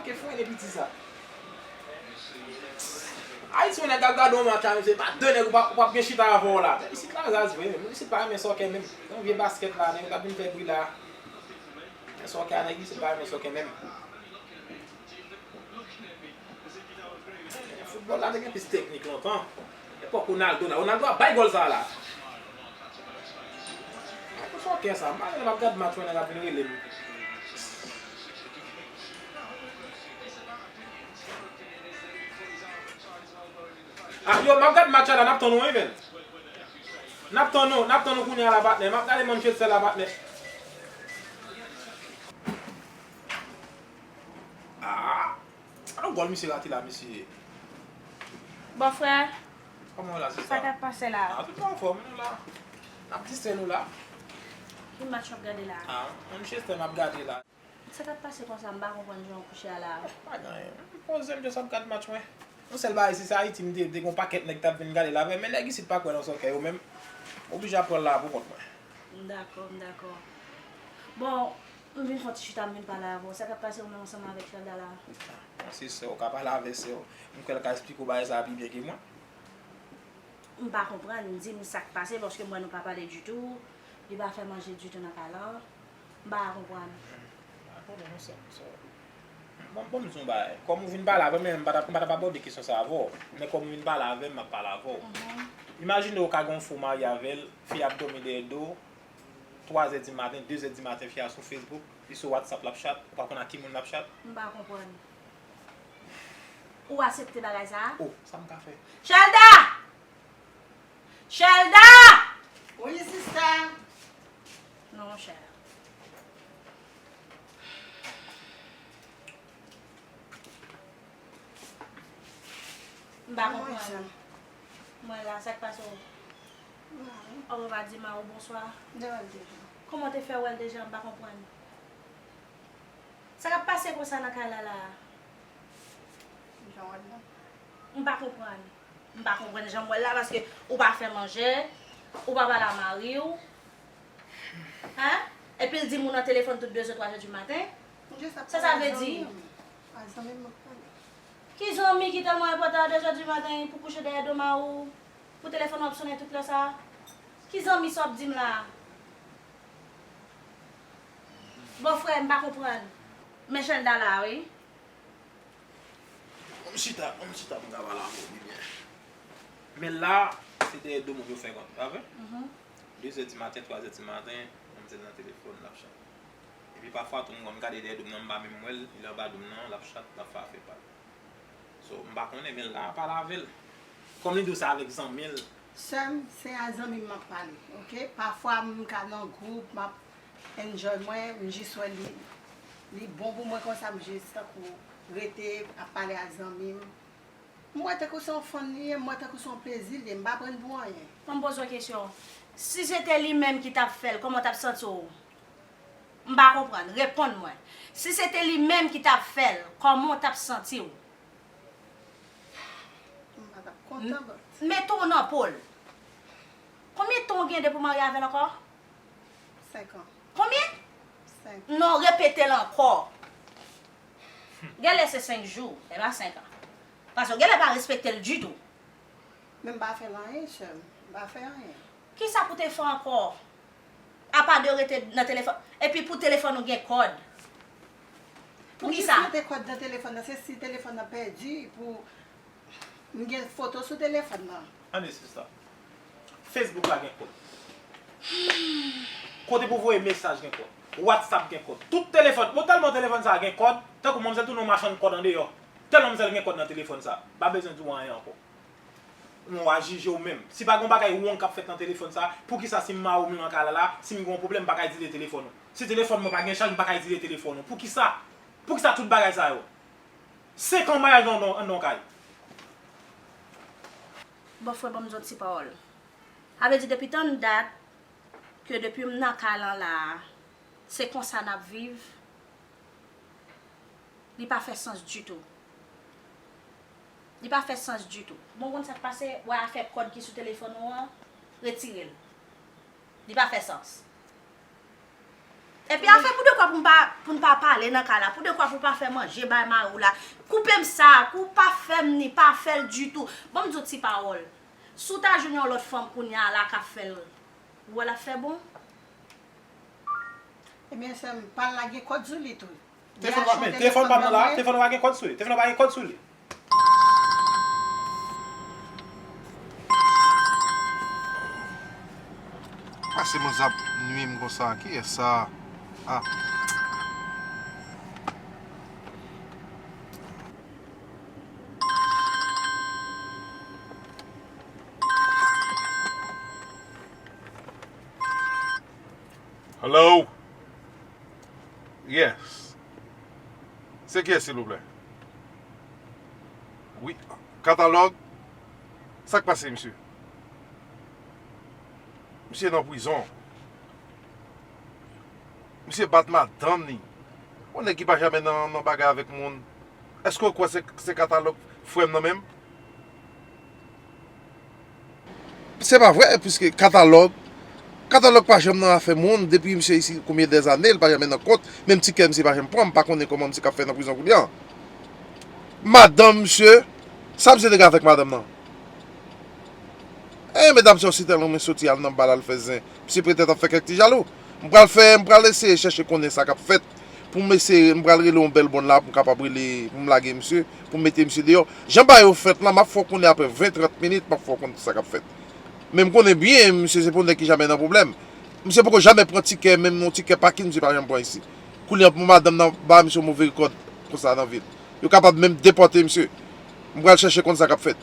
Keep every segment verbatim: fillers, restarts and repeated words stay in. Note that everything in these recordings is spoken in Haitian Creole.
Ke fwene piti sa. Ayiti, yon nèg ap gade yon match a, mesye, pa de nèg ou pa, ou p ap gen chita avè w la. Isit la raz vre, menm. Isit pa renmen soccer menm. Yon vye basket la, nèg yo t ap vin fè bri la. Men soccer a, nèg isit pa renmen soccer menm. Foutbòl la te gen plis teknik lontan. Epòk Ronaldo la. Ronaldo ap bay gòl sa a la. Pou soccer sa, m pa konnen, m ap gad match, yon nèg ap vin rele m. Ah, yo, m ap gad match la, n ap tann ou, wi, men. N ap tann ou, n ap tann ou kounye a la, patnè. M ap gade Manchester la, patnè. Ah! An gòl misye rate la, mesye. Bòfrè, kòman w la, sista? Sa k ap pase la? Ah, tout anfòm, nou la. N ap distrè nou la. Ki match w ap gade la? Ah, Manchester m ap gade la. Sa k ap pase konsa, m pa konprann jan w kouche a la. Pa gen anyen. M poze m just ap gad match mwen. Yon sèl bagay, si se Ayiti m te ye, m te gen yon pakèt nèg t ap vin gade l avè m, men nèg isit pa kwè nan soccer yo menm. M oblije ap pran l la pou kont mwen. M dakò, m dakò. Bon, m vin fè yon ti chita, m vin pale avè w. Sa k ap pase ou menm ansanm avèk Shelda la? Ah, se sè w, ou ka pale avè sè w. M kwè l ka esplike w bagay sa a pi byen ke mwen. M pa konprann, di m sa k pase, paske m wè nou pa pale ditou. Li pa fè manje ditou nan kay lan. M pa konprann. M pa konnen non, sè m, sè. Bon, bon, m di yon bagay. Kòm ou vin pale avè m, men m pa t ap, m pa t ap abòde kesyon sa a avè w. Men kòm ou vin pale avè m, m ap pale avè w. Mhm. Imajine w ka gen yon fi w marye avè l, fi a ap dòmi dèyè do w, twa zè di maten, de zè di maten, fi a sou Facebook, li sou WhatsApp, l ap chat, ou pa konn ak ki moun l ap chat. M pa konprann. Ou aksepte bagay sa a? Oh, sa m ka fè? Shelda! Shelda! Wi, sista. Non, monchè. M pa konprann. Mwen la, sa k pase w? Mwen la, wi. Ou pa di ma ou bonswa? Devan l deja. Kòman w te fè wè l deja? M pa konprann. Sa k ap pase konsa nan kay la, la a? Jan w wè l la. M pa konprann. M pa konprann jan m wè l la, paske ou pa fè manje, ou pa pale a mari w. Hein? Epi l di m ou nan telefòn tout de zè, twa zè di maten. Sa sa vle di? A zanmi m ap pale. Ki zanmi ki tèlman enpòtan a de zè di maten pou kouche dèyè do mari w, pou telefòn w ap sonnen tout lè sa a? Ki zanmi sa w ap di m la a? Bòfrè, m pa konprann. Men Shelda la, wi. Ann chita, ann chita pou n ka pale avè w pi byen. Men la, se dèyè do m yo fè kont, pa vre? Mhm. De zè di maten, twa zè di maten, manmzèl nan telefòn, l ap chat. Epi pafwa tou, m gade dèyè do m nan, m pa menm wè l, li anba do m nan, l ap chat, l ap fè afè pa l. So, m pa konnen, men la, pale avè l. Kòm li di w se avèk zanmi l. Sè m, se a zanmi m m ap pale, oke? Pafwa, m ka nan gwoup, m ap enjoy mwen, m jis wè li, li bon pou mwen konsa, m jis tankou rete ap pale a zanmi m. M wè tankou se yon fun li ye, m wè tankou se yon plezi li ye, m pa pran l pou anyen. Ban m poze w kesyon. Si se te li menm ki t ap fè l, kòman w t ap santi w? M pa konprann. Reponn mwen. Si se te li menm ki t ap fè l, kòman w t ap santi w? M pa t ap kontan, but. Mete w nan po l. Konbyen tan w gen depi w marye avè l ankò? Senk an. Konbyen? Senk. Non, repete l ankò. Genlè se senk jou, e pa senk an. Paske w genlè pa respekte l ditou. Men m pa fè l anyen, sè m. M pa fè anyen. Kisa pou te fè ankò? Apa de rete nan telefòn. Epi pou telefòn ou gen kòd. Poukisa? M jis mete kòd nan telefòn nan. Se si telefòn nan pèdi pou m gen foto sou telefòn nan. Tande, sista. Facebook la gen kòd. Kote pou voye mesaj gen kòd. WhatsApp gen kòd. Tout telefòn. Bon, tèlman telefòn sa a gen kòd, tankou manmzèl tounen yon machann kòd andeyò. Tèlman manmzèl gen kòd nan telefòn sa a. Pa bezwen di w anyen ankò. Mwen w a jije w menm. Si pa gen yon bagay wrong k ap fèt nan telefòn sa, poukisa si m mari w m nan kay la la, si m gen yon pwoblèm, m pa ka itilize telefòn ou? Si telefòn mwen pa gen chaj, m pa ka itilize telefòn ou. Poukisa? Poukisa tout bagay sa yo? Senk an maryaj nan, nan, nan kay. Bòfrè, ban m di w ti pawòl. Sa vle di depi tann dat ke depi m nan kay lan la a, se konsa n ap viv. Li pa fè sans ditou. Li pa fè sans ditou. Bon, w konn sa k pase, wè afè kòd ki sou telefòn ou an, retire l. Li pa fè sans. Epi afè pou dekwa pou m pa, pou n pa pale nan kay la, pou dekwa pou pa fè manje bay mari w la. Koupe m sa, kou pa fè m ni, pa fè l ditou. Ban m di w ti pawòl. Si w ta jwenn yon lòt fanm kounye a la k ap fè l, ou wè l ap fè bon? Ebyen, sè m, pa lage kòd sou li tou. Telefòn pa, men, telefòn pa m nan la, telefòn pa gen kòd sou li. Telefòn pa gen kòd sou li. Pase mwen zap nwi m konsa, kiyès sa? Ah. Hello? Yes. Se kiyès, silvouplè? Wi, katalòg. Sa k pase, misye? Misye nan prizon. Misye bat madanm ni. Yon nèg ki pa janmen nan, nan bagay avèk moun. Èske w kwè se, se katalòg frè m nan menm? Se pa vre, piske katalòg, katalòg pa janm nan afè moun, depi misye isi konbyen dèzane, l pa janm nan kont, menm tikè misye pa janm pran, m pa konnen kòman misye k ap fè nan prizon kounye a. Madanm misye, sa misye te gen avèk madanm nan? Eh, medam, se yon sitèl mwen soti al nan bal al fè zen. Misye petèt ap fè kèk ti jalou. M pral fè, m pral eseye chèche konnen sa k ap fèt. Pou m eseye, m pral rele yon bèl bòn la pou m kapab rele, pou m lage misye, pou m mete misye deyò. Jan bagay yo fèt la, m ap fè w konnen apre ven, trant minit, m ap fè w konnen sa k ap fèt. Men m konnen byen, misye se pou nèg ki jamè nan pwoblèm. Misye poko jamè pran tikè, menm yon tikè pakin, misye pa janm pran isi. Kounye a pou madanm nan ba misye yon move rekòd konsa nan vi l. Yo kapab menm depòte misye. M pral chèche konn sa k ap fèt.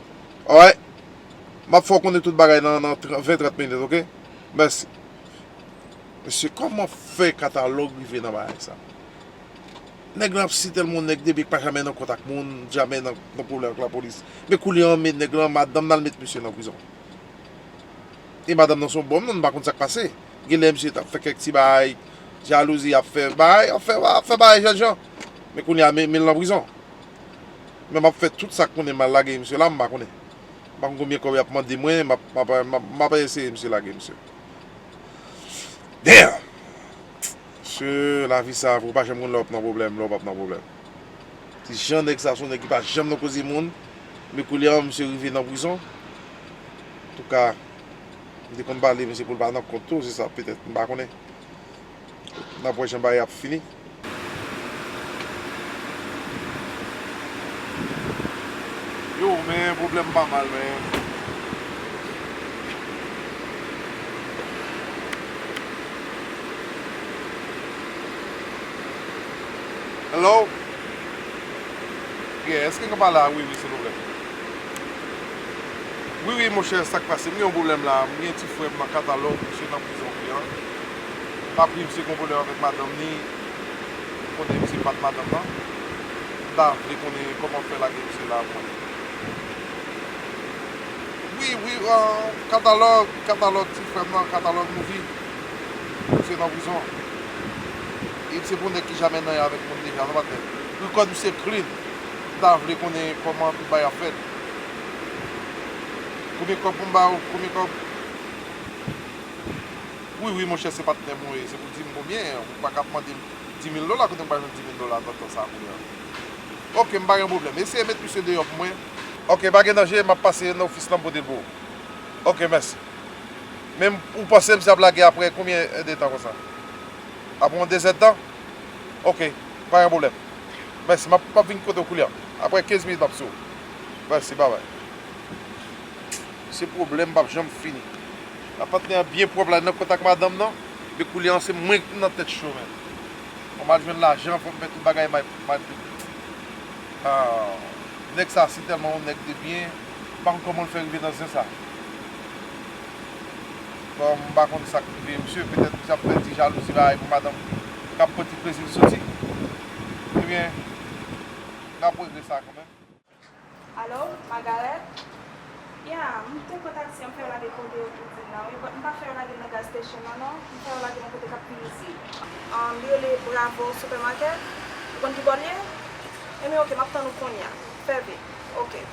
Alright? M ap fè w konnen tout bagay nan, nan tr-, ven, trant minit, oke? Mèsi. Mesye, kòman fè katalòg rive nan bagay sa? Nèg lan ap sitèlman yon nèg depi k pa jamè nan kont ak moun, jamè nan, nan pwoblèm ak lapolis. Men kounye a, men nèg lan, madanm nan al met misye nan prizon. E madanm nan se yon bòm, non, m pa konn sa k pase. Genlè misye t ap fè kèk ti bagay, jalouzi, ap fè bagay, ap fè, ap fè bagay jèn jan. Men kounye a, men, men l nan prizon. Men m ap fè tout sa k konnen m al lage misye la, m pa konnen. M pa konn konbyen kòb y ap mande mwen, m ap, m ap, m ap, m ap eseye misye lage misye. Damn! Mesye, lavi sa, ou pa janm konn lè w ap nan pwoblèm, lè w p ap nan pwoblèm. Ti jan nèg sa, se yon nèg ki pa janm nan koze moun, men kounye a, misye rive nan prizon. Antouka, m te konn pale misye pou l pa nan kont tou, se sa, petèt, m pa konnen. N ap wè jan bagay ap fini. Yo, men pwoblèm pa mal, men. Hello? Yeah, èske m ka pale a Wiwi, silvouplè? Wiwi, monchè, sa k pase? M gen yon pwoblèm la. M gen ti frè m nan katalòg, misye nan prizon kounye a. M pa pli misye gen yon pwoblèm avèk madanm ni. M konnen misye bat madanm nan. M ta vle konnen kòman fè lage misye la pou mwen. Wi, wi, ah, katalòg, katalòg ti frè m nan, katalòg movie. Misye nan prizon. E se pou nèg ki jamè nan yon avèk moun deja, non, patnè. Rekòd misye clean. M ta vle konnen kòman tout bagay ap fèt. Konbyen kòb pou m ba ou? Konbyen kòb? Wi, wi, monchè, se patnè m ou ye. Se pou di m konbyen. Ou pa ka ap mande m di mil dola, kote m pa jwenn di mil dola nan tan sa a kounye a. Oke, m pa gen pwoblèm. Eseye met misye deyò pou mwen. Oke, pa gen danje, m ap pase nan ofis lan, m pote l pou ou. Oke, mèsi. Men ou panse misye ap lage apre konbyen de tan konsa? Apre yon dezèdtan? Oke, pa gen pwoblèm. Mèsi, m ap, m ap vin kote w kounye a. Apre kenz minit, m ap sou ou. Mèsi, babay. Se pwoblèm p ap janm fini. La patnè an byen pwòp la nan kont ak madanm nan. Men kounye a se mwen ki nan tèt cho, men. Fò m al jwenn lajan, fò m fè tout bagay, m al, m al. Ah, nèg sa se tèlman yon nèg de byen, m pa konn kòman l fè rive nan zen sa. Bon, m pa konn sa k rive misye, petèt misye ap fè ti jalouzi bagay pou madanm k ap pran ti plezi l soti. Ebyen, n ap regle sa kanmenm. Alo, Magarèt? Ya, m te pran taksi an, m fè yo lage kote yo t di m nan, wi, but m pa fè yo lage m nan gas station nan, non. M fè yo lage m yon kote k ap pi izi. Um, li rele Bravo Supermarket. Ou konn ki bò l ye? Ebyen, oke, m ap tann ou kounye a. Fè vit. Oke.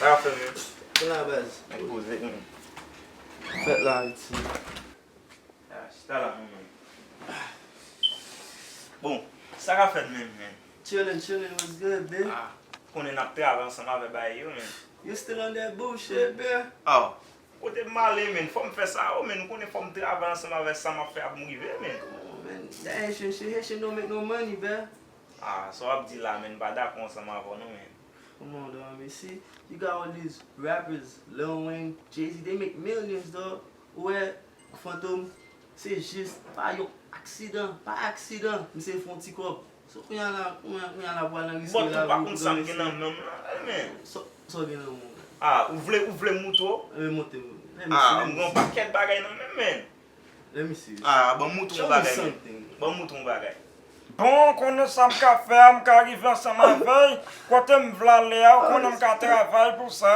Sa fè, men. Ou la, baz? Mwen poze, men. Fèt la, Ayiti. Ah, chita la, men, men. Bon, sa ka fèt, men, men. Chillin', chillin', what's good, babe? Ah, konnen n ap travay ansanm avè bagay yo, men. You still on that bullshit, bro? Ah, kote m ale, men, fò m fè sa, oh, men, ou konnen fò m travay ansanm avè sa m ap fè ap m rive, men. Come on, man. That Haitian shit, Haitian don't make no money, bro. Ah, sa w ap di la, men, m pa dakò ansanm avè w, non, men. Come on, dog, man. See, you got all these rappers, Lil Wayne, Jay-Z, they make millions, dog. Ou wè, Fantom, se jis pa yon aksidan, pa aksidan, misye fè yon ti kòb. So, kounye a la, kounye a, kounye a la, pral nan riske lavi w pou gade. Bon, m pa konn sa m gen nan men m nan, men. Sa, sa w gen nan men w la? Ah, ou vle, ou vle m moutre w? Anben, montre m. Let me see, let me see. Ah, m gen yon pakèt bagay nan men m, men. Let me see. Ah, ban m moutre w yon bagay, men. Show me something. Ban m moutre w yon bagay. Bon, ou konnen sa m ka fè a, m ka rive ansanm avè l. Kote m vle ale a, ou konnen m ka travay pou sa.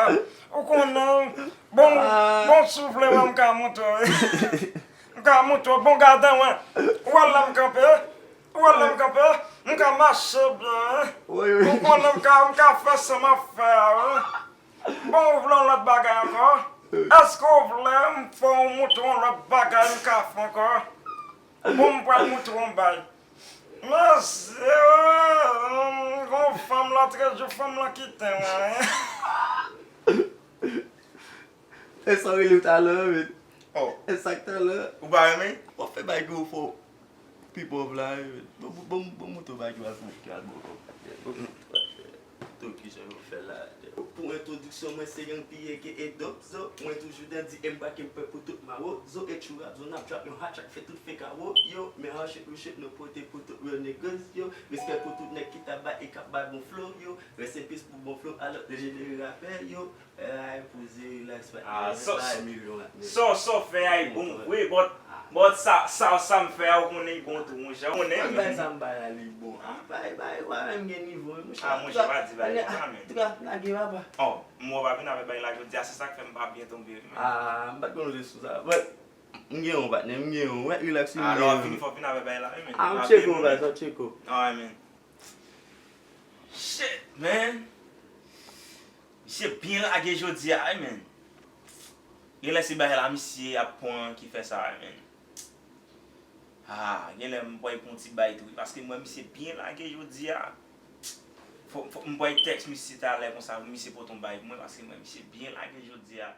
Ou konnen, bon, ah, bon, si w vle wè, m ka moutre w. M ka moutre w, bon, gade, wè. Ou wè la m kanpe? Ou wè la m kanpe? M ka mache byen, wi. Wi, wi. Ou konnen m ka, m ka fè sa m ap fè a, wi. Bon, ou vle yon lòt bagay ankò? Èske w vle m fè w moutre yon lòt bagay m ka fè ankò? Bon, m pral moutre w yon bagay. Mesye, m gon fanm lòtrejou, fanm lan kite mwen. E sa w rele w talè, men. Oh. E sa k talè. Ou pa renmen? W ap fè bagay ki w fò. Pi pòv la, wi, men. Bon, bon, bon, bon, moutre w bagay ki al fè, ki al bon kòb. Bon, moutre w bagay. Tout kijan yo fè la. Pou entwodiksyon, mwen se Young P A K A Dope Zo. Mwen toujou dandi e m pa kenbe pè pou tout mawozo. E tchou rap zo n ap drop yon hot track fè tout fè kawo yo. Men hot shit, real shit, nou pote pou tout real niggas yo. Respè pou tout nèg ki t ap bay e k ap bay bon flow yo. Rest in peace pou bon flow a lòt legendary rapè yo. Ay, poze, relax, patnè. Ah, sa, sa, sa w fè a, e bon vre, but, but sa, sa, sa m fè a, ou konnen, e bon tou, monchè, ou konnen. Bagay sa m bay la, li bon. Ah, bay, bay, ou pa menm gen nivo, monchè. Ah, monchè, pa di bagay konsa, men. Antouka, lage, papa. Oh, m wè w pa vin avèk bagay la jodi a, se sa k fè m pa byen tonbe, men. Ah, m pa t konn w te sou sa. But, m gen yon, patnè, m gen yon. Ou mèt relax, m gen yon. Ah, lè w ap vini, fò w vin avèk bagay la, wi, men. Ah, m tcheke w, baz, m tcheke w. Ah, men. Shit, man. Misye byen lage jodi a, wi, men. Genlè se bagay la misye ap pran ki fè sa, wi, men. Ah, genlè m pral pran yon ti bay tou, wi, paske m wè misye byen lage jodi a. Fò, fò, m pral tèks misye talè konsa, pou misye pote yon bay pou mwen, paske m wè misye byen lage jodi a.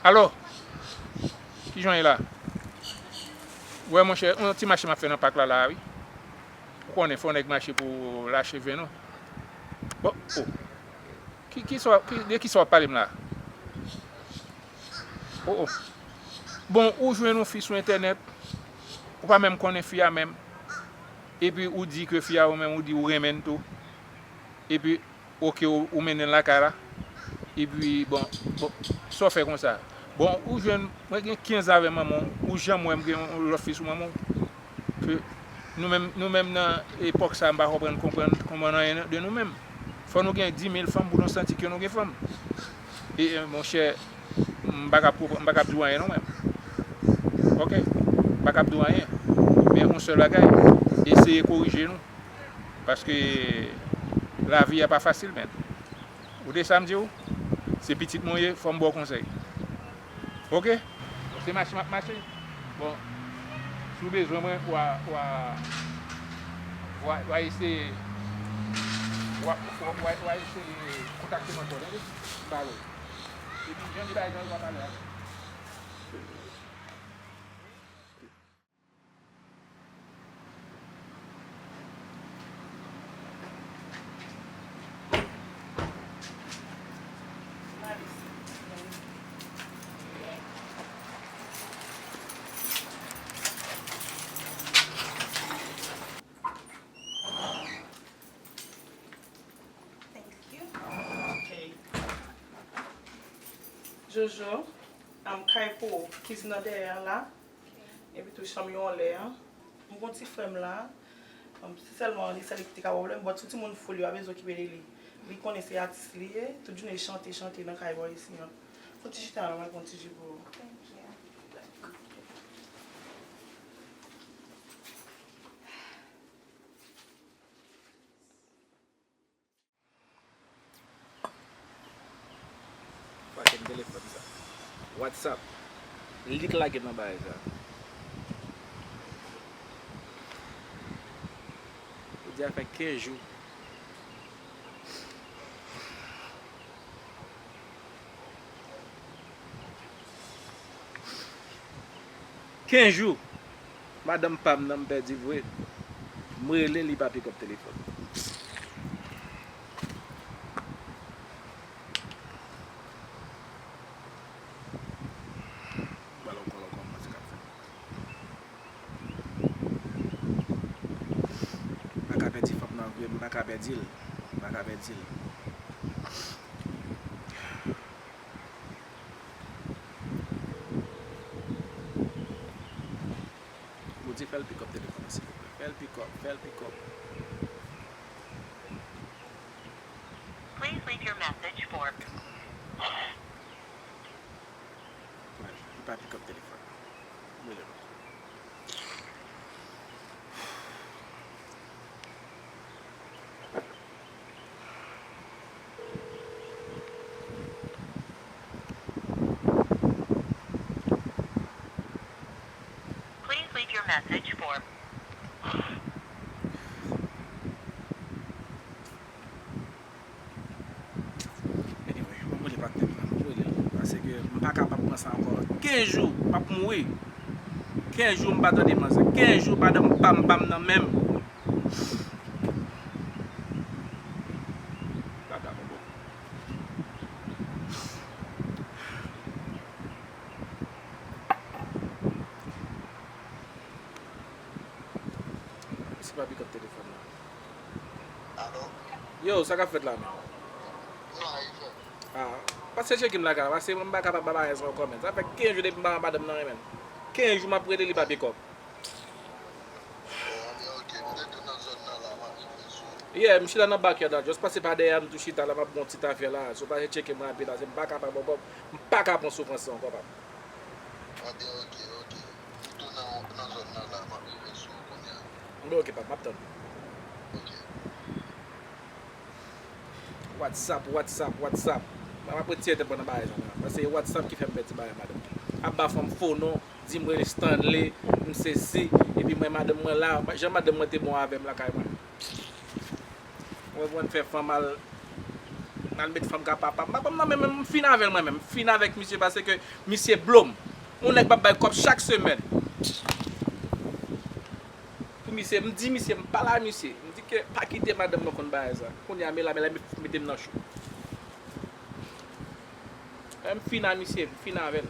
Alo? Kijan w ye la? Wè, monchè, yon ti mache m ap fè nan pak la, la a, wi. Ou konnen, fò nèg mache pou lache ven, non? Bon, oh. Ki, ki sa, ki, de ki sa w ap pale m la? Oh, oh. Bon, ou jwenn yon fi sou entènèt, ou pa menm konnen fi a menm. Epi ou di ke fi a ou menm, ou di ou renmen l tou. Epi, oke, ou, ou mennen l lakay la. Epi, bon, bon, sa w fè konsa? Bon, ou jwenn, mwen gen kenz avè manman w, ou janm wè m gen yon lòt fi sou manman w? Ke nou menm, nou menm nan epòk sa, m pa konprann, konprann, konprann anyen de nou menm. Fò nou gen di mil fanm pou nou santi ke nou gen fanm. E, e, monchè, m pa ka pwop-, m pa ka di w anyen non, menm. Oke? M pa ka di w anyen. Men yon sèl bagay, eseye korije nou. Paske lavi a pa fasil, menm. Ou tande sa m di w? Se pitit mwen w ye, fò m ba w konsèy. Oke? Bon, se mache m ap mache. Bon, si w bezwen mwen, w a, w a, w a, w a eseye, w a, w a, w a eseye kontakte mwen ankò, tande? M pale w. Epi, jan de bagay sa yo, w a pale avè m. Jojo, um, kay pou ou, kizin nan dèyè an la. Epi tou chanm yo anlè an. M gon ti frè m la. Um, se sèlman li sèl ki te ka ba w pwoblèm. But si timoun foul yo, pa bezwen okipe de li. Li konnen se atis li ye. Tout jounen li chante, chante nan kay bò isi an. Fò ti chita la, mwen pran ti ji pou ou. Fucking telefòn sa. WhatsApp. Li k lage m nan bagay sa. Ou di a fè kenz jou. Kenz jou, madanm pa m nan m pèdi vre. M rele li pa pick up telefòn. Ba l ankò, ankò, mwen se k ap fè. M pa ka pèdi fanm nan vre, m pa ka pèdi l, m pa ka pèdi l. Bondye, fè l pick up telefòn nan, silvouplè. Fè l pick up, fè l pick up. Please leave your message for. Li pa pick up telefòn. Mwen lè. Please leave your message for. Anyway, m ap rele patnè m la, m ap rele l. Paske m pa kapab pran sa ankò. Kenz jou, m ap mouri. Kenz jou m pa tande manzè. Kenz jou madanm pa m pa m nan men m. Bagay bon bon. Misye pa pick up telefòn nan. Alo? Yo, sa k ap fèt la menm? Sa e fè? Ah, pase tcheke m lakay la, paske m pa kapab ba bagay sa ankò menm. Sa fè kenz jou depi m pa wè madanm nan menm. Kenz jou m ap rele li pa pick up. Oh, anben, ok, m te tou nan zòn nan la, m ap rive sou ou. Yeah, m chita nan backyard la, just pase pa dèyè a, m tou chita la, m ap gon ti afè la. Si w pase tcheke m rapid la, se m pa kapab ankò, m pa ka pran soufrans sa ankò, papa. Anben, ok, ok. M tou nan, nan zòn nan la, m ap rive sou ou kounye a. Anben, ok, papa, m ap tann ou. Ok. WhatsApp, WhatsApp, WhatsApp. Mwen, m ap retire tèt mwen nan bagay sa, mwen. Paske e WhatsApp ki fè m pèdi bagay madanm. Ap ba fanm fo non, di m rele Stanley, m sesi, epi mwen, madanm mwen la, jan madanm mwen te bon avè m lakay mwen. Mwen, mwen fè fanm al, al met fanm ka papa m. Papa m nan, men, men, m fin avè l mwen menm. M fin avèk misye paske misye blo m. Yon nèg m ap bay kòb chak semèn. Pou misye, m di misye, m pale a misye. M di ke pa kite madanm mwen konn bagay sa. Kounye a, men la, men la, mete m nan cho. Lè m fin a misye, m fin avè l.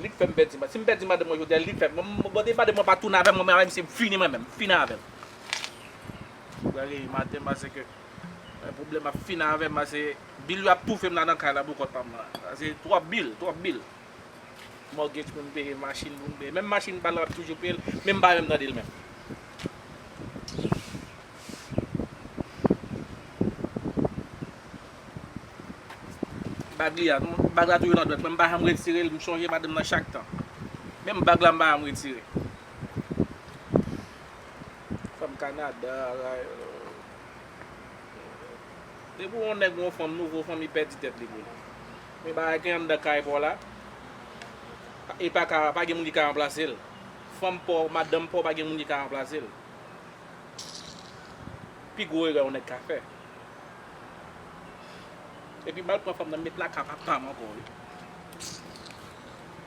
Li k fè m pèdi, si m pèdi madanm mwen jodi a, li k fè. Mwen, mwen, bon, madanm mwen pa tounen avè mwen, mwen avè misye, m fini mwen menm, m fini avè l. Mwen reyini maten, paske, eh, pwoblèm ap fini avè m, paske bil yo ap toufe m la nan kay la pou kont pa m la. Sa se twòp bil, twòp bil. Mortgage pou m peye, machin pou m peye. Menm machin pa la, w ap toujou peye l, men m pa menm tande l menm. Bag li a, bag la toujou nan dwèt mwen, m pa janm retire l, m chonje madanm nan chak tan. Menm bag la, m pa janm retire. Fanm Kanada, la, depi yon nèg, yon fanm, nouvo fanm, li pèdi tèt li pou li. Men bagay ki anndan kay pa w la, e pa ka, pa gen moun ki ka ranplase l. Fanm pa w, madanm pa w, pa gen moun ki ka ranplase l. Pi gwo erè yon nèg ka fè. Epi m al pran fanm nan, m met lakay papa m ankò, wi.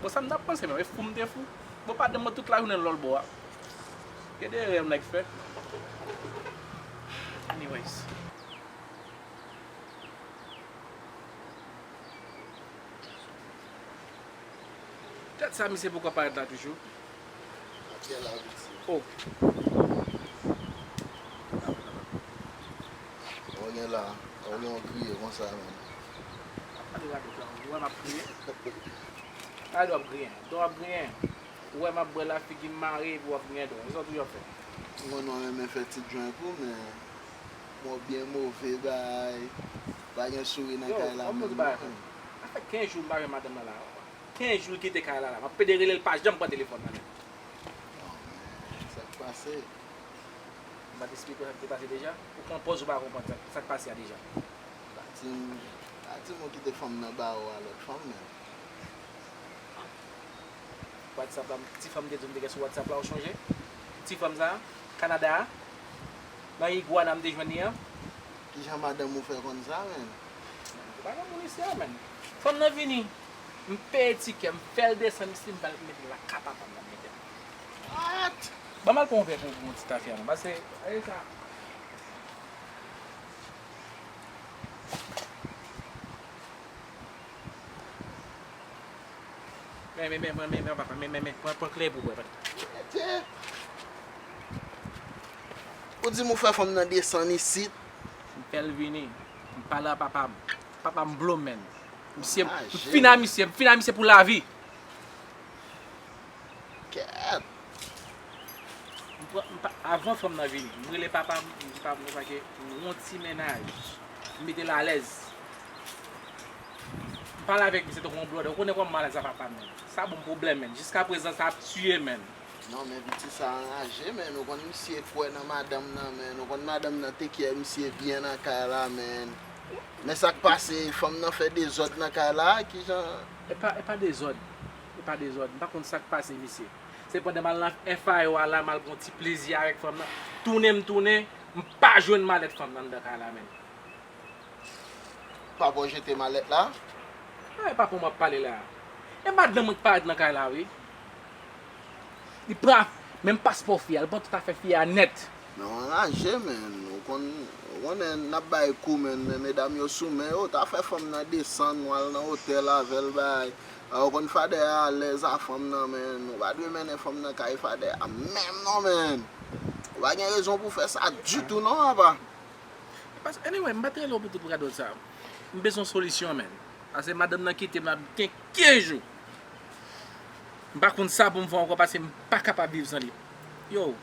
Bon, sa m t ap panse menm, e fou m te fou. Bon, madanm mwen tout lajounen lòlbò a. Gade erè yon nèg fè. Anyways. Tèt sa, misye poko parèt la toujou. Matyè la, piti. Oh. Ou gen la, ou gen yon kriye konsa menm. Gade, w ap griyen. Gade, w ap griyen. Dò w ap griyen. Ou wè m ap bwè la, figi m mare, epi w ap griyen dò. Se sa w toujou ap fè. Mwen, mwen renmen fè ti drink ou, men mwen byen move, bay. Pa gen souri nan kay la menm non. Sa fè kenz jou m pa wè madanm nan la. Kenz jou l kite kay la la. M ap pede rele l, pa janm pran telefòn nan menm. Non, men, sa k pase? M pa t esplike w sa k te pase deja? Ou pran pòz ou pa konprann sa, sa k pase a deja? Pa di m, pa di m ou kite fanm nan ba ou a lòt fanm menm. WhatsApp la, ti fanm te di w m te gen sou WhatsApp la, ou chonje? Ti fanm sa, Kanada a, nan Iguana m te jwenn li an. Kijan madanm ou fè konn sa, menn? Ou pa gen moun isi a, menn. Fanm nan vini, m peye tikè, m fè l desann isi, m ba l, m mete l lakay papa m, m mete l. What? Ban m al pran yon vè pou, pou yon ti tafya non, pase, gade sa. Men, men, men, men, men, men, papa, men, men, men, pran, pran kleren pou bwè, papa. Ou di m ou fè fanm nan desann isit. M fè l vini. M pale a papa m. Papa m blo m, menn. Misye, m fin a misye, m fin a misye pou lavi. Kèt. M pran, m pa, avan fanm nan vini, m rele papa m, m di papa m konsa ke m gon ti mennaj. M mete l alèz. M pale avèk misye tankou yon blòdè. Ou konnen kòman m alèz a papa m, menn. Sa ban m pwoblèm, menn. Jiskaprezan, sa ap tiye m, menn. Non, men piti sa anraje, menn. Ou konn misye kwè nan madanm nan, menn. Ou konn madanm nan take care misye byen nan kay la, menn. Men sa k pase, fanm nan fè dezòd nan kay la, kijan? E pa, e pa dezòd. E pa dezòd. M pa konn sa k pase misye. Se pandan m al nan F A O a la, m al pran ti plezi avèk fanm nan. Tounen m tounen, m pa jwenn malèt fanm nan anndan kay la, menn. Papa w jete malèt la? A, e papa w m ap pale la. E madanm mwen k parèt nan kay la, wi. Li pran menm paspò fi a, li pran tout afè fi a nèt. Men w anraje, menn. Ou konn, ou konnen n ap bay kou, menn, men medam yo sou men yo. Ta fè fanm nan desann, w al nan otèl avè l, bay. A, ou konn fadè a alèz a fanm nan, menn. Ou pa dwe mennen fanm nan kay fadè a menm non, menn. Ou pa gen rezon pou fè sa ditou non, apa. Pas, anyway, m pa t rele w pou tout radòt sa. M bezwen yon solisyon, menn. Paske madanm nan kite m la gen kenz jou. M pa konn sa pou m fè ankò paske m pa kapab viv san li. Yo,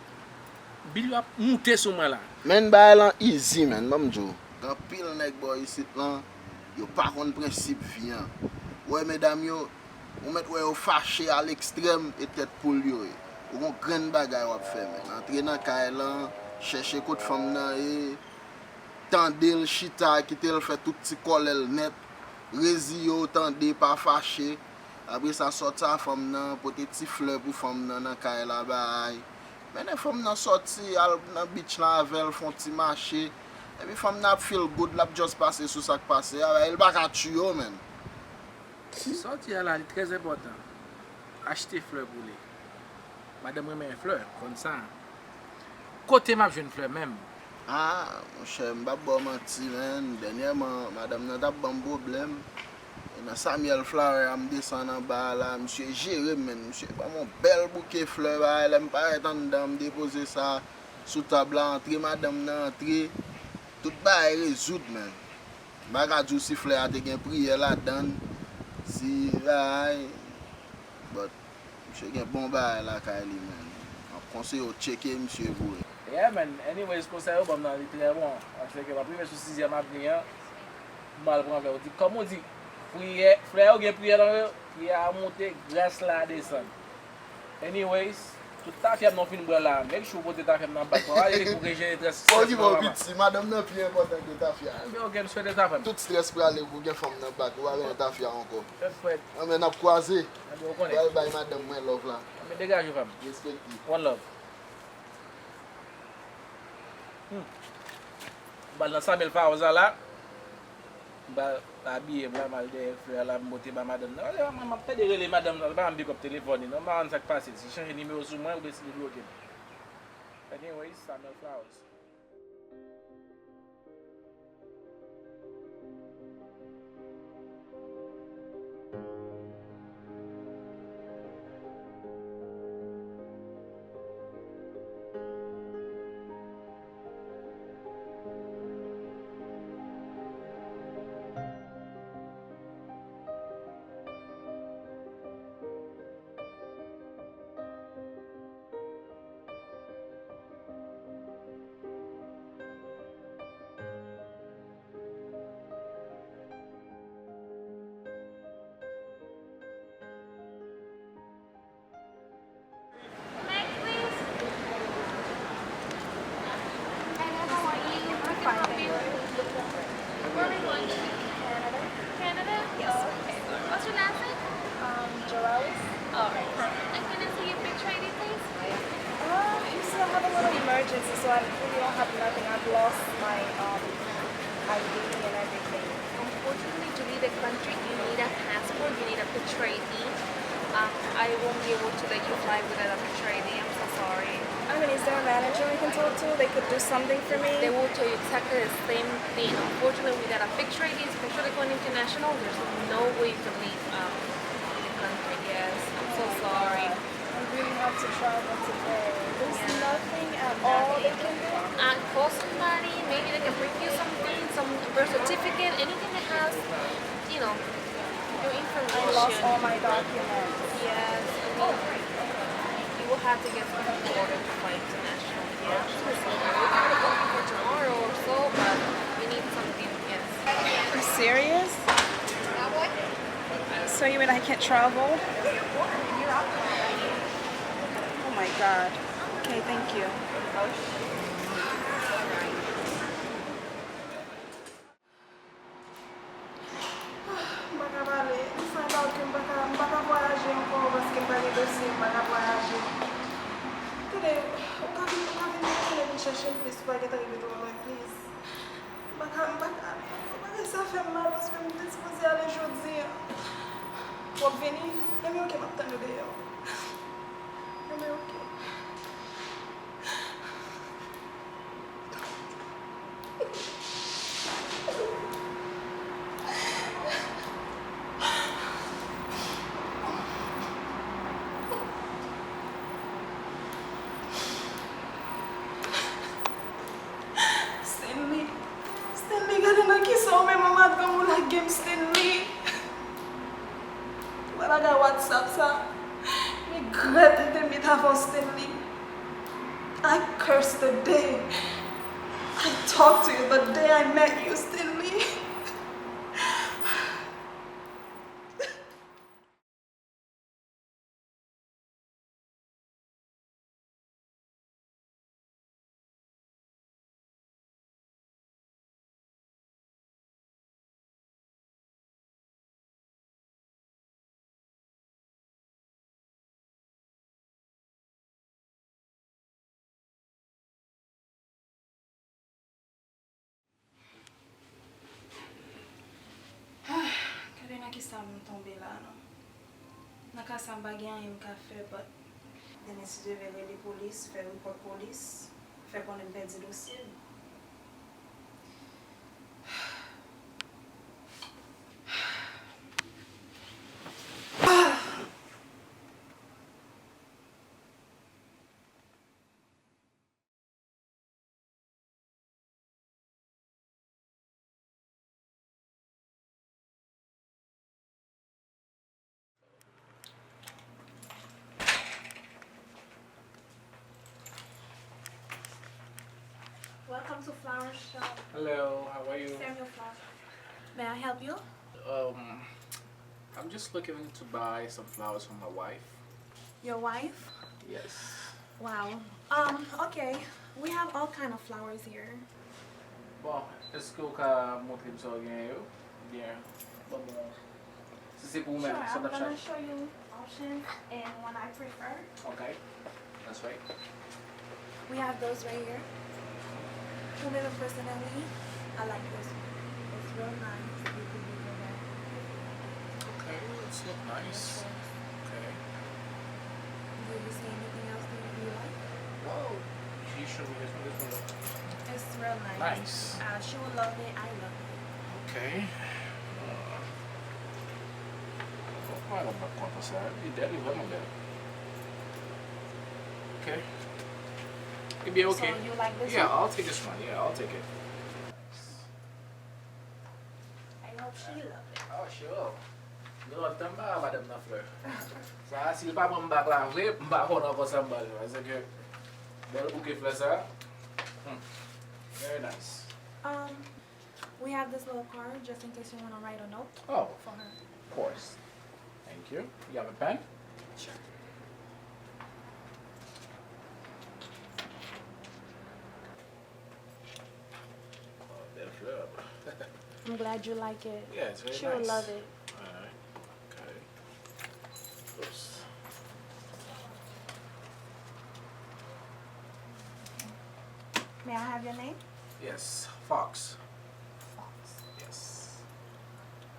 bil yo ap moute sou mwen la. Menn, bagay lan easy, menn, ban m di w. Gen anpil nèg bò isit lan, yo pa konn prensip vi an. Ou wè medam yo, ou mèt wè yo fache a lekstrèm e tèt poul yo ye. Ou gon grenn bagay w ap fè, menn. Antre nan kay lan, chèche kot fanm nan ye, tande l chita, kite l fè tout ti kòlè l nèt, reziye w, tande, pa fache. Apre sa, sòti a fanm nan, pote ti flè pou fanm nan nan kay la, bay. Mennen fanm nan sòti, al nan beach lan avè l, fè yon ti mache. Epi fanm nan ap feel good, l ap just pase sou sa k pase a, bay, e l pa ka tchwiye w, menn. Sòti a la, li trè enpòtan. Achte flè pou li. Madanm renmen flè, konn sa. Kote m ap jwenn flè menm? Ah, monchè, m p ap ba w manti, menn. Dènyèman, madanm nan t ap ban m pwoblèm. E nan Samuel Flower a, m desann anba a la, misye jere m, menn. Misye ban m yon bèl bouke flè, bay, lè m parèt anndan, m depoze sa sou tab la, antre madanm nan, antre. Tout bagay rezoud, menn. M pa ka di w si flè a te gen priyè ladan l, si bagay, but misye gen bon bagay lakay li, menn. M ap konseye w tcheke misye vre. Yeah, man. Anyways, konsèy ou ban m nan, li trè bon. Paske m ap rive sou sizyèm avni an, m al pran flè. Ou di, kòm ou di, priyè, flè yo gen priyè nan yo, priyè a monte, gras la desann. Anyways, tout tafya m nan w fin bwè la. Make sure w pote tafya m nan bak mwen. Pale li pou ke jere trè strès mwen, papa. Oke, bon, piti, madanm nan pi enpòtan ke tafya. Ebyen, oke, m swete tafya m. Tout strès prale pou gen fanm nan bak. Ou pa gen tafya ankò. Fè frèt. Anben, n ap kwaze. Ebyen, ou konnen. Pral bay madanm mwen love la. Anben, degaje w, fam. Respekte. One love. Hmm. M pral nan Samuel Flowers la. M pral abiye m la, m al dèyè flè a la, m pote ba madanm nan. Pase mwen, m ap pede rele madanm nan, li pa janm pick up telefòn li non, m pa konn sa k pase. Si chanje nimewo sou mwen, oubyen si li bloke m. Anyways, Samuel Flowers. I really don't have nothing. I've lost my um, I D and everything. Unfortunately, to leave the country, you need a passport, you need a picture I D. Um, I won't be able to let you fly without a picture I D. I'm so sorry. I mean, is there a manager I can talk to? They could do something for me. They will tell you exactly the same thing. Unfortunately, without a picture I D, especially going international, there's no way you can leave um, the country. Yes, I'm so sorry. I really have to travel today. There's nothing at all they can do. And call somebody, maybe they can bring you something, some birth certificate, anything that has, you know, your I lost all information. My documents. Yes, I mean, you will have to get something in order to fly international. Yeah, I'm so sorry. We can look for tomorrow or so, but we need something, yes. You're serious? So you mean I can't travel? Oh my God. Okay, thank you. M pa ka pale. M fè bal ke m pa ka, m pa ka vwayaje ankò paske m pa gen dosye, m pa ka vwayaje. Tande, ou ka vin, ou ka vin retounen vin chèche m plis, ou pa gentan rive twò lwen, please. M pa ka, m pa ka ale ankò. Bagay sa fè m mal paske m te sipoze ale jodi a. W ap vini? Enben oke, m ap tann ou deyò. Enben oke. Stanley, Stanley, gade nan kisa w menm anba dwèt ou lage m, Stanley. Wè bagay WhatsApp sa. Regrèt m te met avè w, Stanley. I curse the day I talked to you, the day I met you, Stanley. Gade nan kisa m tonbe la non. Nan ka sa m pa gen anyen m ka fè but Denis Deve rele polis, fè repòt polis, fè konnen m pèdi dosye m. Welcome to Flower Shop. Hello, how are you? Samuel Flower. May I help you? Um, I'm just looking to buy some flowers for my wife. Your wife? Yes. Wow. Um, okay. We have all kind of flowers here. Bon, èske ou ka montre m sa w genyen yo? Oubyen, ban m yon. Si se pou ou menm, Sure, sa w I'm t ap gonna chache? Show you options and one I prefer. Okay, that's right. We have those right here. For me personally, I like this one. It's real nice. You can do that. Okay, it's look nice. Okay. Do you see anything else that you like? Wow, can you show me this one? This one look It's real nice. Nice. Uh, she will love it. I love it. Okay. Uh, Mwen pa kontan sa. Li bèl, li vrèman bèl. Okay. Ebyen, okay. So you like this Yeah, one? I'll take this one. Yeah, I'll take it. I hope she love it. Oh, sure. Gen lontan m pa ba madanm nan flè. Sa, si l pa ban m bak la vre, m pa konn ankò sa m ba l. Paske bèl bouke flè sa. Hmm. Very nice. Um, we have this little card just in case you want to write a note Oh, for her. Of course. Thank you. You have a pen? Sure. Oh, bèl flè. I'm glad you like it. Yeah, it's very She will nice. Love it. Alright. Okay. Oops. May I have your name? Yes, Fox. Fox. Yes.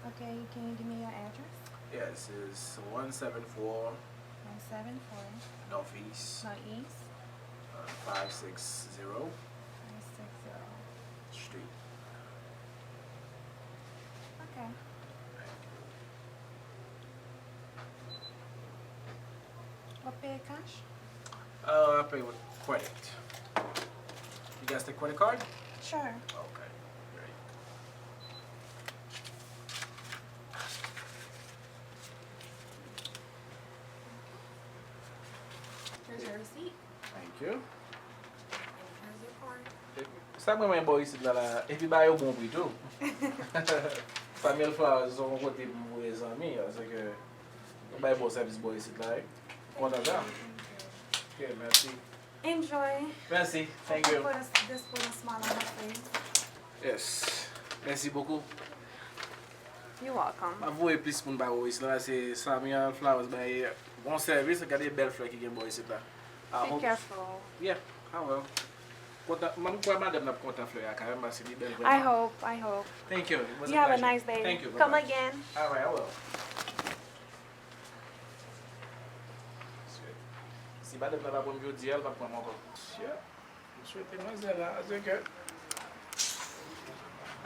Okay, can you give me your address? Yes, it's one seven four One seven four Northeast Northeast uh, five six zero five six zero. Street. Okay. Ou ap peye cash? Uh, I pay with credit. You guys take credit card? Sure. Okay, great. Here's your receipt. Thank you. Here's your card. Sa mwen mwen bò isit la la, epi ba yo bon pri tou. Samuel Flowers se yon kote pou m voye zanmi, paske nou bay bon sèvis bò isit la wi. Kontan sa. Ok, mèsi. Enjoy. Mèsi, thank you. Put a, just put a smile on my face. Yes. Mèsi bokou. You're welcome. M ap voye plis moun ba ou isit la, se Samuel Flowers bay bon sèvis, gade bèl flè ki gen bò isit la. I Be hope careful. Yeah, I will. Kontan, m kwè madanm nan ap kontan flè a kanmenm, paske li bèl I vrèman. Hope, I hope. Thank you. It was You a have a pleasure. Nice day. Thank you. Come Bye-bye. Again. Alright, I will. Si madanm nan pa pran m jodi a, l p ap pran m ankò. Sure. M swete manzè la, se ke.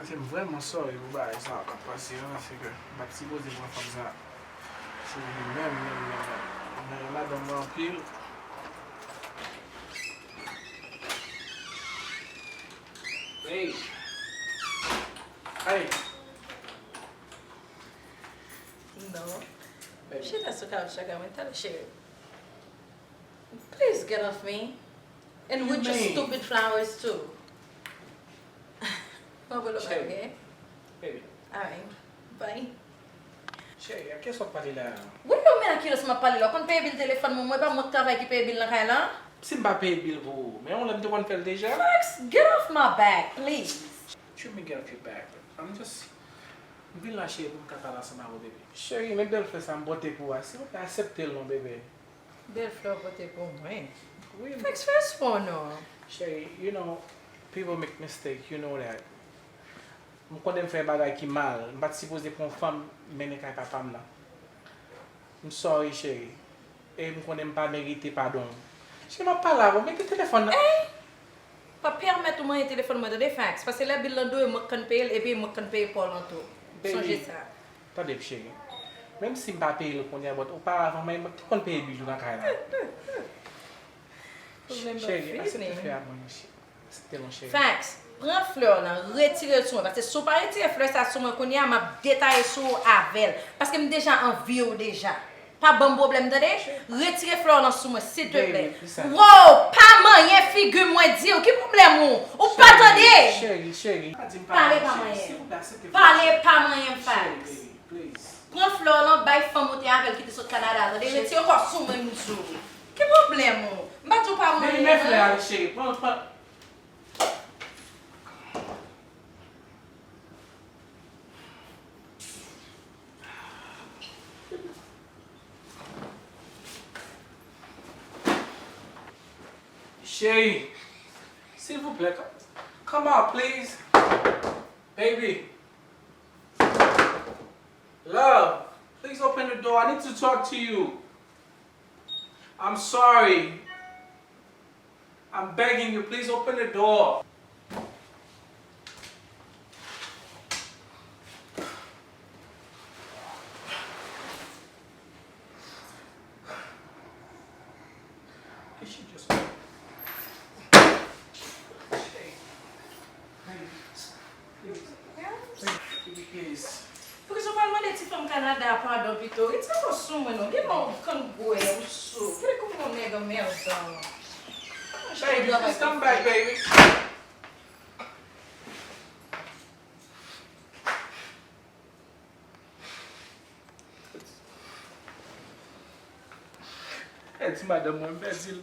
Paske m vrèman sorry pou bagay sa k ap pase an, se ke m pa t sipoze pran fanm sa. Se li menm, menm, menm, menm. M renmen madanm mwen anpil. Hey. Hey. No. Chita sou kawouch la, mwen tande cheri. Please get off me. And with your stupid flowers too. Mwen vle pale, okay? Baby. Alright. Bye. Cheri, a kiyès w ap pale la? What do you mean a kiyès m ap pale la? Ou konn peye bil telefòn mwen, mwen pa mwen k travay ki peye bil nan kay la? Si m pa peye bil pou ou, men yon lè m te konn fè l deja. Fox, get off my back, please. What you mean get off your back? I'm just. M vin la cheri pou m ka pale ansanm avè w, bebe. Cheri, men bèl flè sa m pote pou ou a, silvouplè aksepte l non, bebe. Bèl flè w pote pou mwen. Wi. Fox, respon non. Cheri, you know, people make mistake, you know that. M konnen m fè bagay ki mal, m pa t sipoze pran fanm mennen kay papa m nan. M sorry, cheri. E m konnen m pa merite padon w. Cheri, m ap pale avè w, mete telefòn nan. Ey! Pa pèmèt ou manyen telefòn mwen, tande, Fox. Paske lè bil lan dwe, mwen k konn peye l, epi mwen k konn peye pa w lan tou. Sonje sa. Tande, cheri. Menm si m pa peye l kounye a, but oparavan, mwen te konn peye bil ou nan kay la. Pwoblèm pa Cheri, fini. Aksepte flè a pou mwen, cheri. Aksepte non, cheri. Fox, pran flè w lan, retire l sou mwen. Paske si w pa retire flè sa sou mwen kounye a, m ap detaye sou ou avè l. Paske m deja anvi w deja. Pa ban m pwoblèm, tande? Retire flè w lan sou mwen, silteplè. Baby, listen. Wow, pa manyen figi m, mwen di w. Ki pwoblèm ou? Ou pa tande? Cheri, cheri. Pa di m pa Pale manyen, pa cheri. Manyen. Silvouplè, aksepte flè. Pale pa manyen, Fox. Cheri, baby, please. Pran flè w lan, bay fanm ou te avè l ki te sot Kanada a, tande? Retire kò w sou mwen, m di w. Ki pwoblèm ou? M pa di w pa manyen, Baby, men flè a, non. Cheri. Pran, pran. Cheri, silvouplè, come out, please. Baby. Love, please open the door. I need to talk to you. I'm sorry. I'm begging you, please open the door. Did she just. Hey, please, please, please, please. Poukisa w pa mande ti fanm Kanada a padon pito? Retire kò w sou mwen non. Gen lè w konn bwè, ou sou. Gade kòman yon nèg anmèdan. Baby, just come back, baby. Eti madanm mwen, m pèdi l.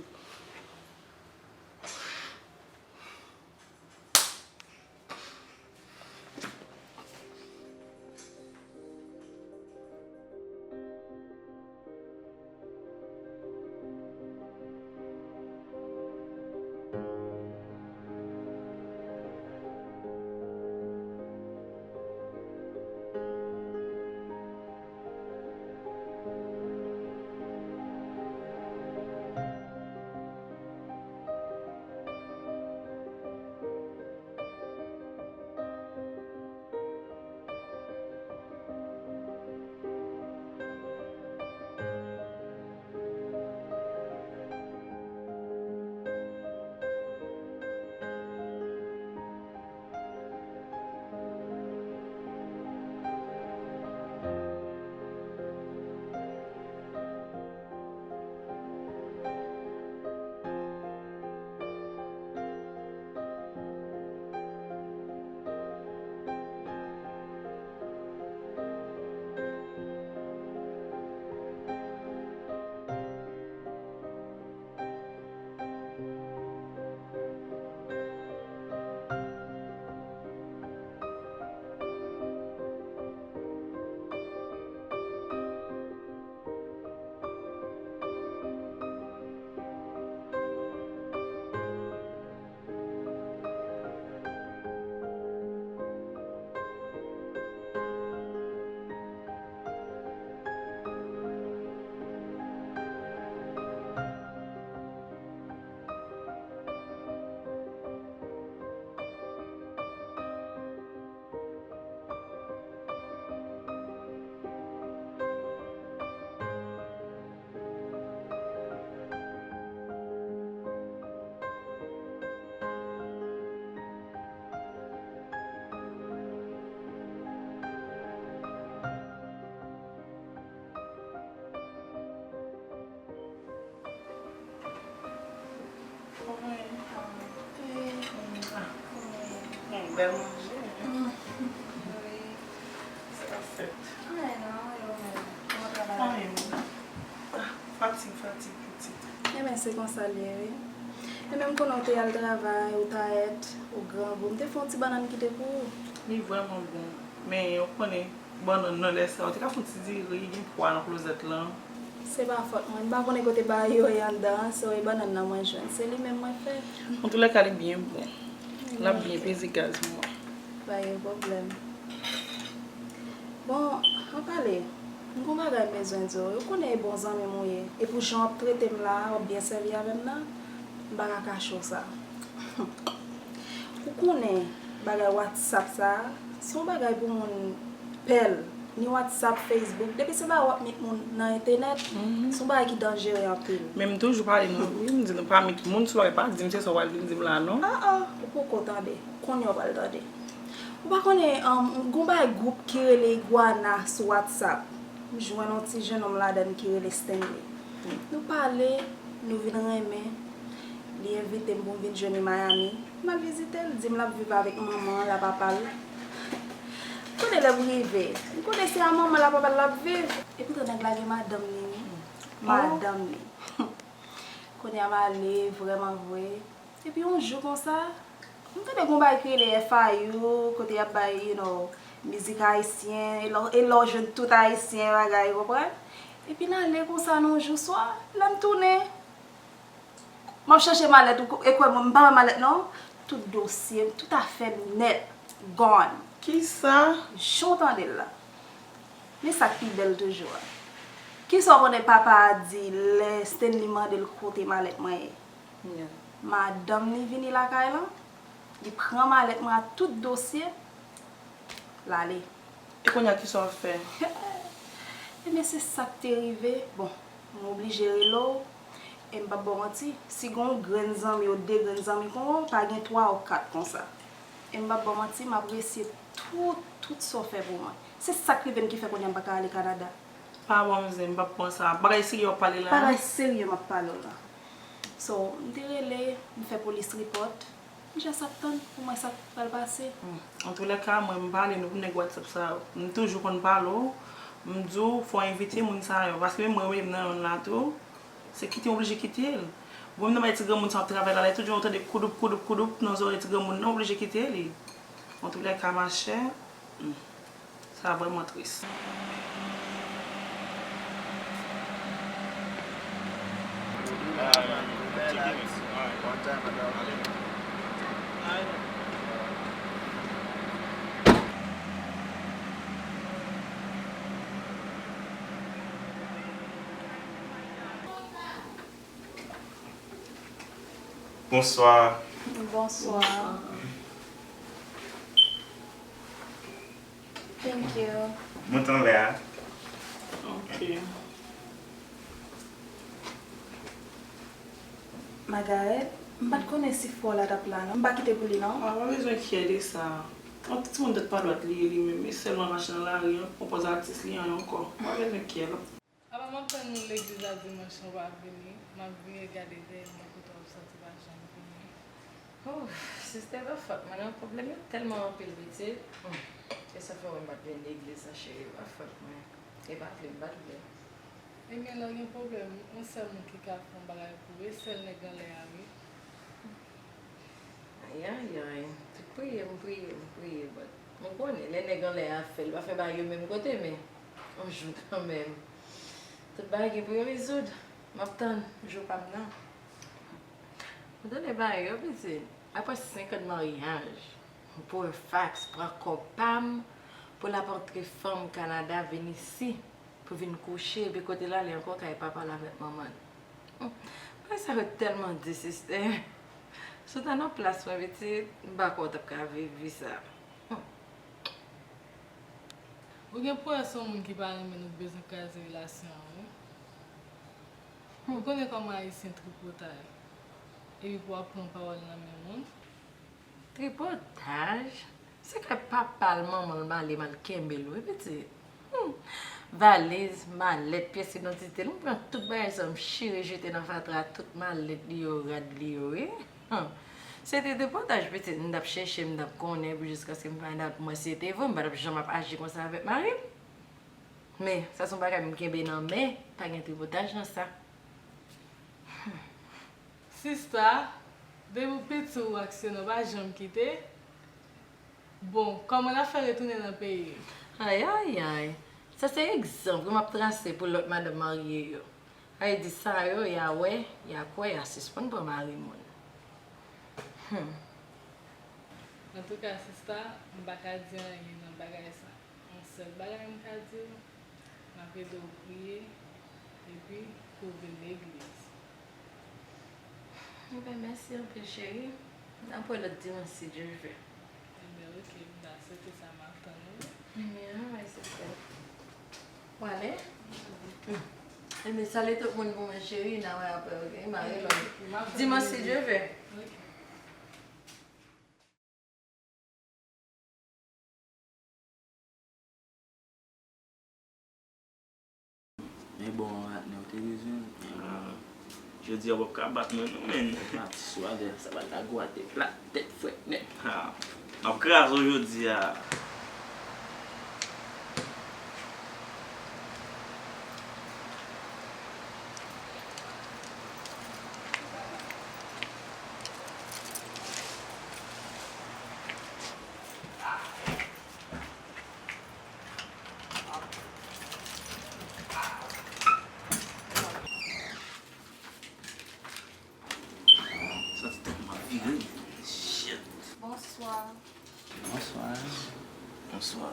Bèl manje. Wi. Sa fèt. Anyen non, e ou menm? Kòman travay la? Anyen. Ah, fatig, fatig, pitit. Ebyen, se konsa l ye, wi. E menm konnen w te al travay, ou tayèt, ou grangou. M te fè yon ti bannann kite pou ou. Li vrèman bon. Men, ou konnen, bannann nan lè sa, ou te ka fè yon ti diri, gen pwa nan klozèt lan. Se pa fòt mwen. M pa konnen kote bagay yo ye anndan an, so e bannann nan mwen jwenn. Se li menm mwen fè. Antoulèka, li byen bon. L ap byen peze gaz mwen. Pa gen pwoblèm. Bon, an pale, m gon bagay m bezwen di w. Ou konnen e bon zanmi m ou ye. E pou jan w ap trete m la, w ap byen sèvi avè m nan, m pa ka kache w sa. Ou konnen bagay WhatsApp sa, se yon bagay pou moun pè l. Ni WhatsApp, Facebook. Depi se bagay w ap meet moun nan entènèt, se yon bagay ki danjere anpil. Men m toujou pale nou, wi, m di nou pa meet moun sou bagay, pa di m se sa w pral vin di m la, non. Ah, ah, ou poko tande. Kounye a w pral tande. Ou pa konnen, um, gon bagay gwoup ki rele Iguana sou WhatsApp. M jwenn yon ti jennonm ladan l ki rele Stanley. Nou pale, nou vin renmen. Li envite m pou m vin jwenn li Miami. M al vizite l, di m l ap viv avèk manman l ak papa l. Konnen lè m rive, m konnen se a manman l ak papa l l ap viv. Epoutan nèg la gen madanm li, wi. Madanm li. Kounye a m ale, vrèman vre. Epi yon jou konsa, m tande gon bagay ki rele F I U, kote y ap bay, you know, mizik ayisyen, e lè, e lè w jwenn tout ayisyen, bagay, ou konprann? Epi n ale konsa nan yon jou swa, lè m tounen, m ap chèche malèt, ou ko-, e kwè mwen, m pa wè malèt non, tout dosye m, tout afè m nèt, gone. Kisa? Jan w tande l la. Men sa k pi bèl toujou a. Kisa w konnen papa a di lè Stanley mande l kote malèt mwen ye? Madanm li vini lakay lan, li pran malèt mwen ak tout dosye, l ale. E kounye a kisa w ap fè? Ebyen, se sa k te rive. Bon, m oblije rele w, e m p ap ba w manti, si gen yon grenn zanmi ou de grenn zanmi kon ou, pa gen twa ou kat konsa. E m p ap ba w manti, m apresye tout, tout sa w fè pou mwen. Se sa k rive m ki fè kounye a m pa ka ale Kanada. Pa ba w manti, m p ap pran sa. Bagay serye w ap pale la. Bagay serye m ap pale w la. So, m te rele, m fè polis repòt. M just ap tann pou m wè sa k pral pase. Hmm. Antoulèka, mwen m pale nou pou nèg WhatsApp sa yo. M toujou konn pale w. M di w, fò w envite moun sa yo. Paske menm mwen menm nan yonn la tou, se kite m oblije kite l. Bon, menm nan bay ti granmoun sa ap travay la, lè tout jan w tande koudoup, koudoup, koudoup nan zòrèy ti granmoun nan, oblije kite li. Antoulèka, machè, hmm. Sa vrèman tris. Bonswa. Bonswa. Thank you. Mont anlè a. Ok. Magarèt, m pa t konnen si frè w la t ap la non. M pa kite pou li non. A, pa bezwen kyè de sa. Yon ti timoun tèt pa dwat li ye li menm. E sèlman mache nan lari an, pran pòz atis li an ankò. Pa bezwen kyè l. Apa m ap tann nou legliz la dimanch lan, w pa vini, m ap vire gade dèyè m wè kote w ap soti, pa janm vini. Oh, sistè, pa fòt mwen non, pwoblèm yo tèlman anpil pitit. Hmm. E sa fè w wè m pa t vin legliz lan cheri, pa fòt mwen. E pa vle, m pa t vle. Ebyen lè w gen pwoblèm, yon sèl moun ki ka fè yon bagay pou ou, e sèl nèg anlè a wi. Ayayay, tout priye m priye, m priye, but ou konnen, lè nèg anlè a ap fè l, l pa fè bagay yo menm kote, men yon jou kanmenm. Tout bagay gen pou yo rezoud. M ap tann jou pa m nan. Ou tande bagay yo, pitit? Apre senk an de maryaj, pou Fax pran kò pa m, pou l ap antre fanm Kanada vin isi. Pou vin kouche, epi kote l ale ankò kay papa l avèk manman l. Hmm. Bagay sa yo tèlman di, sistè. Si w ta nan plas mwen, pitit, m pa kwè w t ap ka viv vi sa. Hmm. Ou gen pou wè se yon moun ki pa renmen nou k bezwen kraze relasyon an, wi. Hmm. Ou konnen kòman Ayisyen tripotay. Epi pou w ap pran pawòl nan men moun. Tripotay? Se kay papa l, manman l m ale, m al kenbe l wi, pitit. Hmm. Valiz, malèt, pyès idantite l, m pran tout bagay sa yo, m chire jete nan fatra, tout malèt li yo, rad li yo, wi. Hmm. Se te tripotaj pitit, m t ap chèche, m t ap konnen, epi jiskaske m find out mwen se te vre, m pa t ap janm ap aji konsa avèk mari m. Men, sa se yon bagay m kenbe nan men, pa gen tripotaj nan sa. Sista, depi w piti ou ak se non pa janm kite. Bon, kòman n ap fè retounen nan peyi? Ayayay, sa se egzanp wi m ap trase pou lòt madanm marye yo. Sa vle di sa yo, y a wè, y a kwè, y a sispann pran mari moun. Humm. Antouka, sista, m pa ka di anyen nan bagay sa. Yon sèl bagay m ka di w, m ap ede w priye, epi pou w vin legliz. Ebyen, mèsi anpil, cheri. N ap wè lòt dimanch, si Dye vle. Ebyen, oke, m ta swete sa, m ap tann ou wi. Ebyen, alright, sister. W ale? Ebyen, salye tout moun pou mwen, cheri, n a wè apre, oke? M a rele w dimanch, si Dye vle. Men bon, Ratnè, ou te bezwen m. Men bon. Jodi a w p ap ka bat mwen non, menn. Atis ou avè sa pral ta gwate plat tèt frèt nèt. Ha. M ap kraze w jodi a. Santi tèt mwen ap vire. Shit. Bonswa. Bonswa. Bonswa.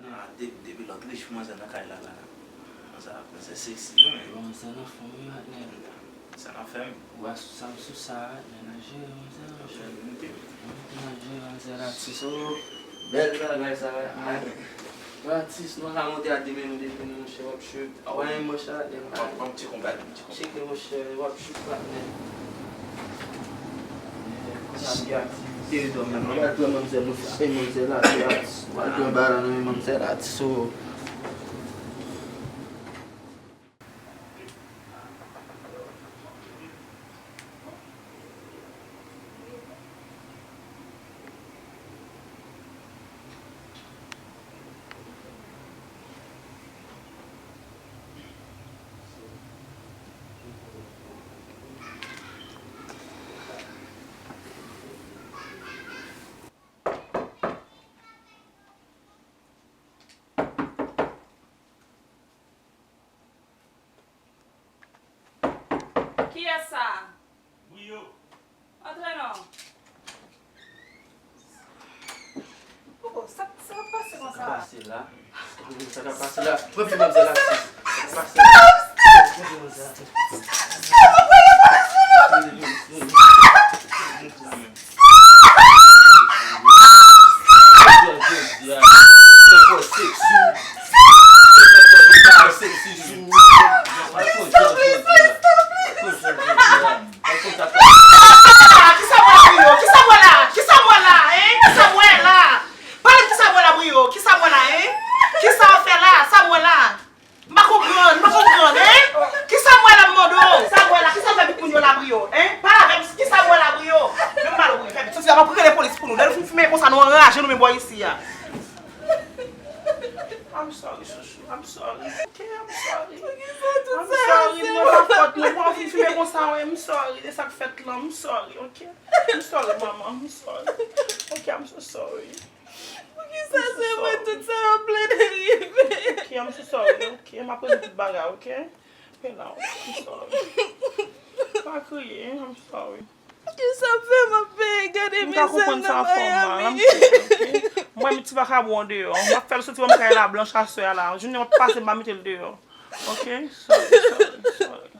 Ah, depi, depi lòt rich manzè nan kay la la. Manzè, manzè sexy wi men. Bon, manzè nan fòm wi, patnè. Sa nan fè m. Ou wè sa m sou sa, patnè, n a jere manzè, monchè. N a jere manzè la, atis. Bèl bagay sa, patnè. Atis, nou ka monte a de men nou, de men nou, monchè, w ap shoot. Ou pa yon manch, patnè. Ban m ti konbat, ban m ti konbat. Tcheke, monchè, w ap shoot, patnè. Konsa m gen aktivite, dòmi. Ou pral pran manzè, nou frape manzè la, atis. Ou pral pran bal nan men manzè la, atis, o. Kiyès sa a? Brio. Antre non. Oh, sa, sa k ap pase konsa? Sa k ap pase la? Sa k ap pase la? Pran pye manzè la, atis. Sa k ap pase la? Pran pye manzè la. Kisa m wè la, Brio? Kisa m wè la? Kisa m wè la, hein? Kisa m wè la? Pale m, kisa m wè la, Brio? Kisa m wè la, hein? Kisa w fè la? Sa m wè la? M pa konprann, m pa konprann, hein? Kisa m wè la, m mande w? Sa m wè la? Kisa w fè bout moun yo la, Brio? Hein? Pale avè m, kisa m wè la, Brio? Men m pale w, Brio, fè vit. Soti la, m ap rele polis pou nou. Lè nou fin fimen konsa, nou anraje nou menm bò isi a. I'm sorry, chouchou. I'm sorry. Ok, I'm sorry. Poukisa tout sa yo se mwen? I'm sorry, mwen pa fòt, non. Mwen fin fimen konsa, wi. I'm sorry de sa k fèt lan. I'm sorry, ok? I'm sorry, manman. I'm sorry. Ok, I'm so sorry. Poukisa se mwen tout sa yo plede rive? Ok, I'm so sorry, ok? M ap rezoud tout bagay, ok? Relax, I'm sorry. Pa kriye, I'm sorry. Kisa fè m ap peye gade mizè nan Miami? Mwen, ti vakabon an deyò. M ap fè l soti ban m kay la blanch aswè a la. Jounen w ap pase, m pa mete l deyò. Ok? Sorry, sorry, sorry.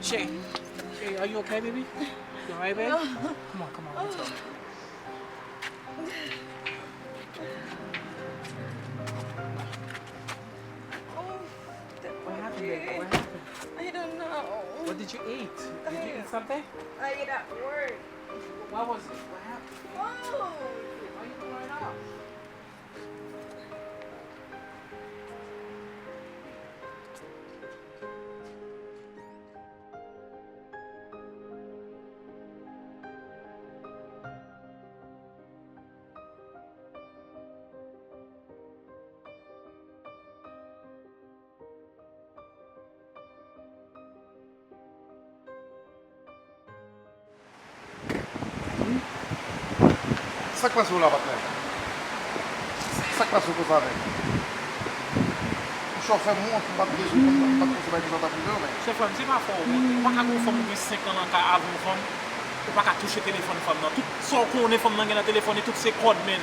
Shay, Shay, are you okay, baby? You alright, babe? Come on, come on, let me talk. What happened, baby? What happened? I don't know. What did you eat? Did you eat something? I ate at work. What was it? What happened? Why you throwing up? Sa k pase w la, patnè? Sa k pase w konsa, nèg? Ou chòfè m wont, m pa t bezwen konn, m pa t konn se bagay konsa w t ap rive, men. Chòfè m, se pa fè w wont. Ou pa ka gen yon fanm ou gen senk an nan kay avè yon fanm, ou pa ka touche telefòn fanm nan. Tout sa w konnen fanm nan gen nan telefòn li, tout se kòd, men.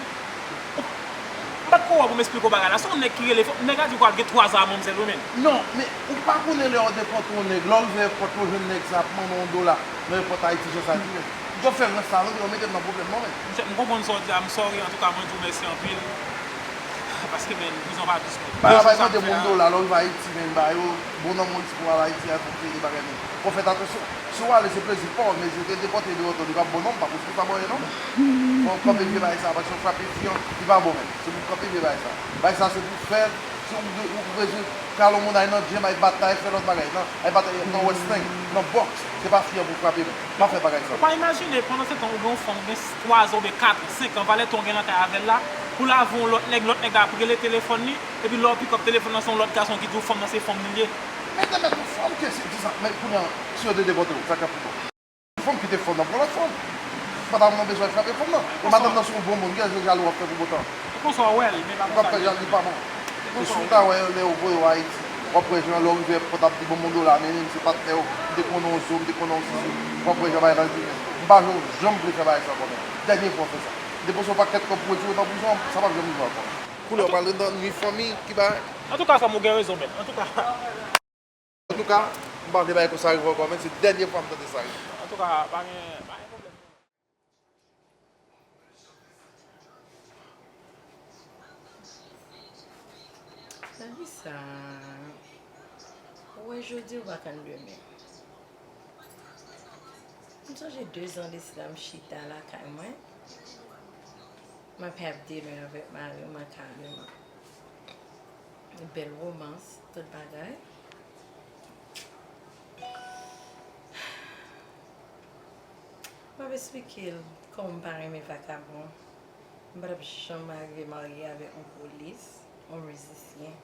M pa t ko wè pou m esplike w bagay la. Se yon nèg ki rele, nèg a di w al gen twa zam manzèl wi, men. Non, men ou pa konnen lè w depòte yon nèg, lè w rive èpòt ou jwenn nèg sa ap mande w yon dola nan èpòt Ayiti, jan sa di, men. Yo fè rans la, non, yo mete m nan pwoblèm, non, men. Monchè, m konprann sa w di a, m sorry, antouka, mwen di w mèsi anpil. Paske, men, prizon pa dous, men. Ba, de jou bay sa mande m fè moun a. Dola, lè w rive Ayiti, men, ba yo, bon nan moun pou al Ayiti, a, pou peye bagay, men. Fò w fè atansyon. Si w ale, se plezi pa w, men si yo te depòte deyò tou, li p ap bon non, m p ap respekte pa bò non. Fò w kanpe vye bagay sa, paske w frape fi an, li pa bon menm. Se pou w kanpe vye bagay sa. Bagay sa se pou w fè, si w, ou, ou bezwen kale yon moun, al nan gym, al batay, fè lòt bagay, nan, al batay nan wrestling, nan bòks, se pa fi an pou w frape menm. Pa fè bagay sa. Ou pa imajine, pandan se tan ou gen yon fanm, ou gen twa zan oubyen kat an, senk an, valè tan ou gen nan kay avè l la, pou l avè yon lòt nèg, lòt nèg la ap rele telefòn li, epi lè w pick up telefòn nan, se yon lòt gason ki di w fanm nan se fanm li ye. Men te mèt yon fanm ke se di sa, men kounye a, si yo te depòte w, sa k ap pi bon. Fanm kite fanm nan pou lòt fanm. Madanm nan bezwen frape fanm nan. E madanm nan se yon bon moun, gen jan jalou w ap fè pou bon tan. E konsa w wè l, men pa konsa l ye. Ou p ap fè jalou, li pa bon. E se konsa w wè l. Si w ta wè lè yo voye w Ayiti, w ap wè jan lè w rive èpòt ap di bon, bon dola, men li se patnè w, m te konnen w zo, m te konnen w sisi, w ap wè jan bagay la vini. M pa janm vle fè bagay sa ankò, men dènye fwa w fè sa. Depanse yon pakèt kòb pou retire w nan prizon an, sa p ap janm rive ankò. Kounye a w pral ret nan nwi fanmi, ki bagay? Antouka, fanm ou gen rezon, men. Antouka. Antouka, m pa vle bagay konsa rive ankò, men se dènye fwa m tande sa rive. Antouka, pa gen, pa gen pwoblèm. Lavi sa, ou wè jodi, ou pa konn demen. M sonje de zan de sila, m chita lakay mwen. M ap have dinner avèk mari m kalmeman. Bèl womans, tout bagay. M ap esplike l kòman m pa renmen vakabon. M pa t ap janm arive marye avèk yon polis, yon mizisyen.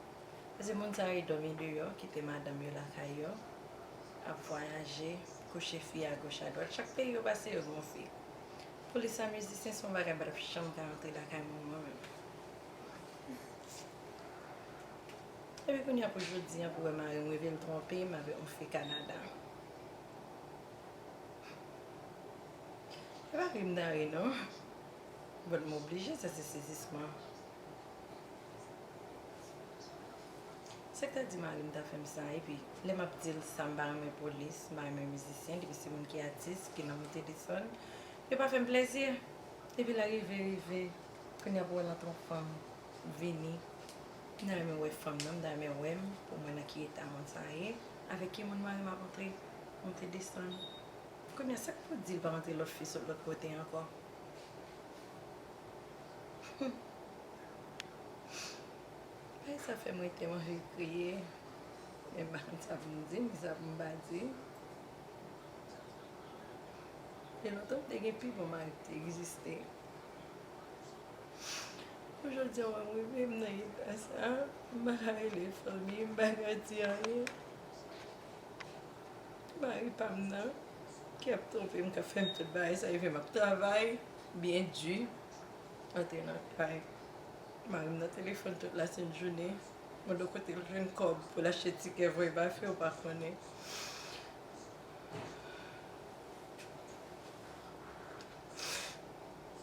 Paske moun sa yo dòmi deyò, kite madanm yo lakay yo, ap vwayaje, kouche fi agoch adwat. Chak peyi yo pase, yo gen yon fi. Polis ak mizisyen se yon bagay m pa t ap janm ka rantre lakay moun mwen menm. Epi kounye a pou jodi a, pou wè mari m rive l twonpe m avèk yon fi Kanada. E pa ri m ta ri non. But m oblije, sa se sezisman. Sa k ta di mari m ta fè m sa, epi lè m ap di l sa, m pa renmen polis, m pa renmen mizisyen, depi se moun ki atis, ki nan moute desann, yo pa fè m plezi. Epi lè rive, rive, kounye a pou wè l antre yon fanm vini. M ta renmen wè fanm nan, m ta renmen wè m, pou m wè nan ki eta moun sa ye, avèk ki moun mari m ap antre, monte desann. Kounye a, sa k pou di l pa rantre lòt fi sot lòt kote ankò? Bagay sa fè m rete m anvi kriye. Men m pa konn sa pou m di, ni sa pou m pa di. E lontan m te gen pi bon mari ki te egziste. Pou jodi a, w ap rive m nan eta sa, m pa ka rele fanmi, m pa ka di anyen. Mari pa m nan, ki ap twonpe m, k ap fè m tout bagay sa, rive m ap travay byen di, antre nan kay. Mari m nan telefòn tout lasent jounen, mande w kote l jwenn kòb pou l achte tikè voye ba fi, ou pa konnen.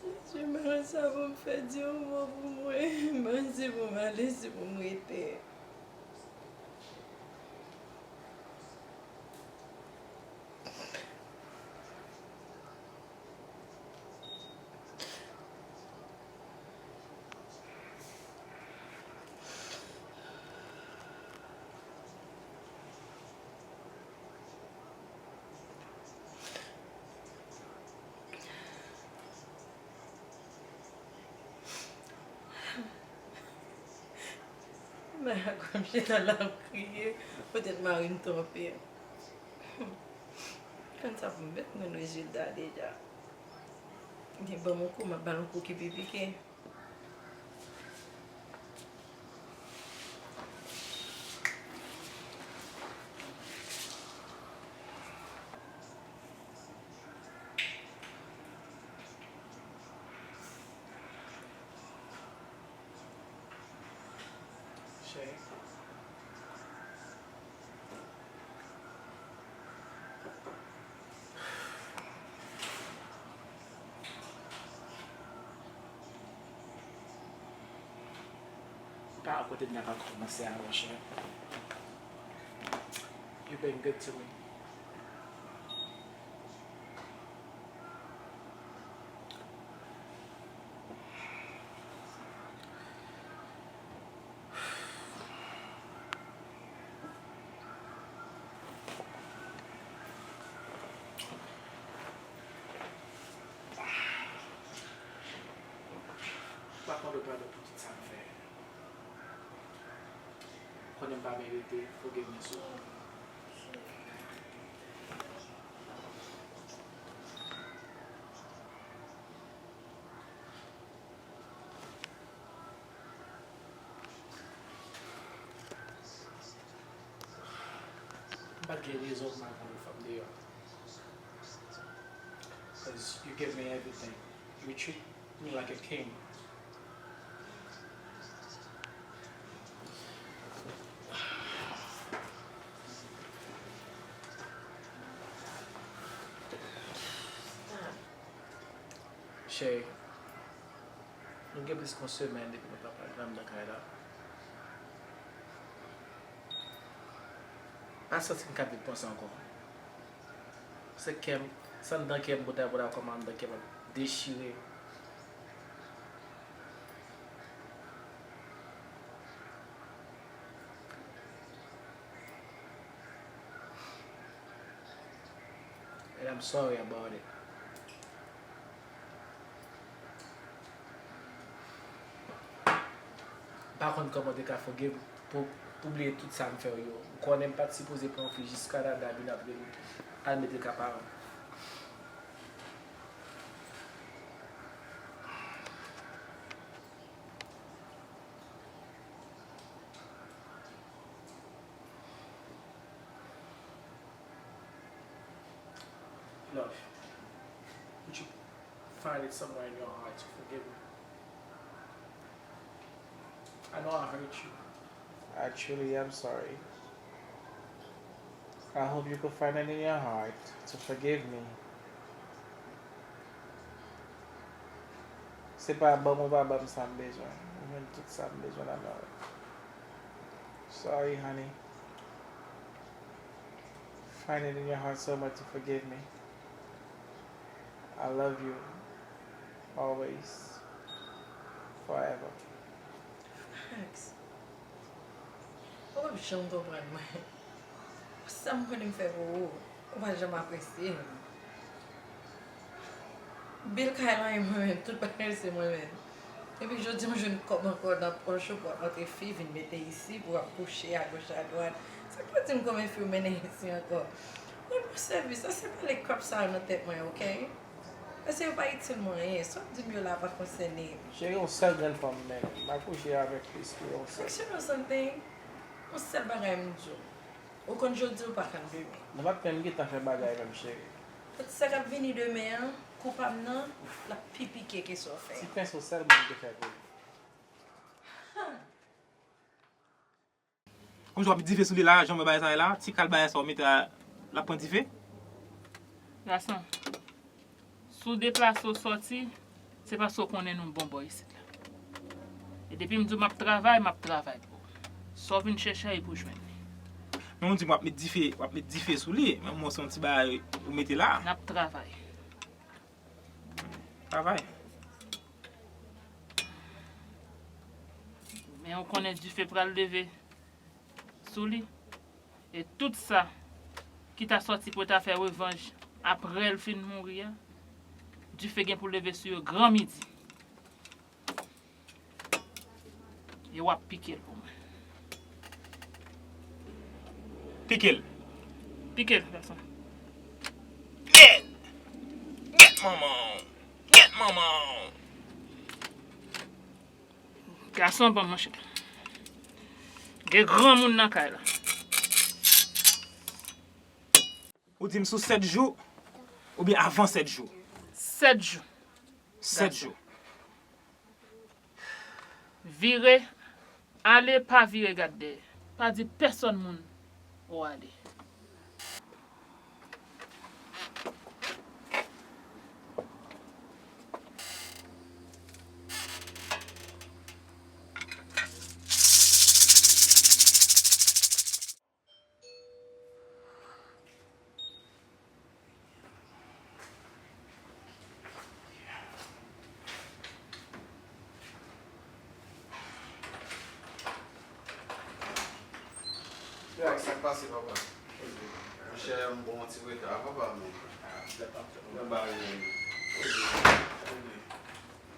Jezi, m pa konn sa pou m fè, di yon mo pou mwen. M pa konn si pou m ale, si pou m rete. Kòm chita la ap kriye, poutèt mari m twonpe. Konn sa pou m mèt konn rezilta deja. Li ban m yon kou, m ap ba l yon kou ki pi pike. Cheri. Pa kote n ap kòmanse a, monchè. You been good to me. M ap mande w padon pou tout sa m fè. Konnen m pa merite forgiveness ou. M pa t gen rezon pou m al pran lòt fanm deyò. 'Cause you give me everything. You treat me like a king. Cheri, nou gen plis ke yon semèn depi nou pa pale anndan kay la. Pa santi m ka viv konsa ankò. Se kè m, se anndan kè m bout a bout a kòman anndan kè m ap dechire. And I'm sorry about it. M pa konn kòman w te ka forgive pou, pou bliye tout sa m fè w yo. Ou konnen m pa t sipoze pran yon fi jis Kanada vin ap vin al mete ka paran m. Love, would you find it somewhere in your heart to forgive me? I know I hurt you. I truly am sorry. I hope you could find it in your heart to forgive me. Se pa ban m ou pa ban m sa m bezwen. Ou jwenn tout sa m bezwen ladan w. Sorry, honey. Find it in your heart so much to forgive me. I love you. Always. Forever. Facts. Ou p ap janm konprann mwen. Sa m konnen m fè pou ou, ou pa janm apresye m. Bil kay la, e mwen menm, tout bagay se mwen menm. Epi jodi m jwenn kòb ankò nan pòch ou pou w ap antre fi vin mete isi, pou w ap kouche agoch adwat. Sa k pou di m konbyen fi w mennen isi ankò? Rann mwen sèvis, lese pale crap sa yo nan tèt mwen, oke? Paske yo pa itil mwen anyen. Sa w ap di m yo la pa konsène m. Cheri, yon sèl grenn fanm m mennen. M akouche avèk plis ke yon sèl. Sex, you know something? Yon sèl bagay m di w. Ou konn jodi, ou pa konn demen. Nou pa t menm gentan fè bagay menm, cheri. Tout sa k ap vini demen an, kou pa m nan, l ap pi pike ke sa w fè. Ti penso sèlman m te fè pou li. Kòmsi w ap met dife sou li la, jan w wè bagay sa ye la, ti kal bagay sa w mete la, l ap pran dife. Gason, si w deplase w sòti, se paske w konnen nou bon bò isit la. E depi m di w m ap travay, m ap travay pou w. Sa w vin chèche a, e pou w jwenn li. Men w di m w ap met dife, w ap met dife sou li, men mwen se yon ti bagay ou mete la. N ap travay. Travay. Men w konnen dife pral leve sou li. E tout sa ki ta sòti pou yo ta fè revanj apre l fin mouri a, dife gen pou leve sou yo gran midi. E w ap pike l pou mwen. Pike l. Pike l, gason. Get! Get manman w! Get manman w! Gason bon, monchè. Gen granmoun nan kay la. Ou di m sou sèt jou oubyen avan sèt jou? Sèt jou. Sèt jou. Vire, ale, pa vire gad dèyè. Pa di pèsonn moun ou ale. Yo, sa k pase, papa? Monchè, m gon ti reta, papa, men. Mwen ba yo.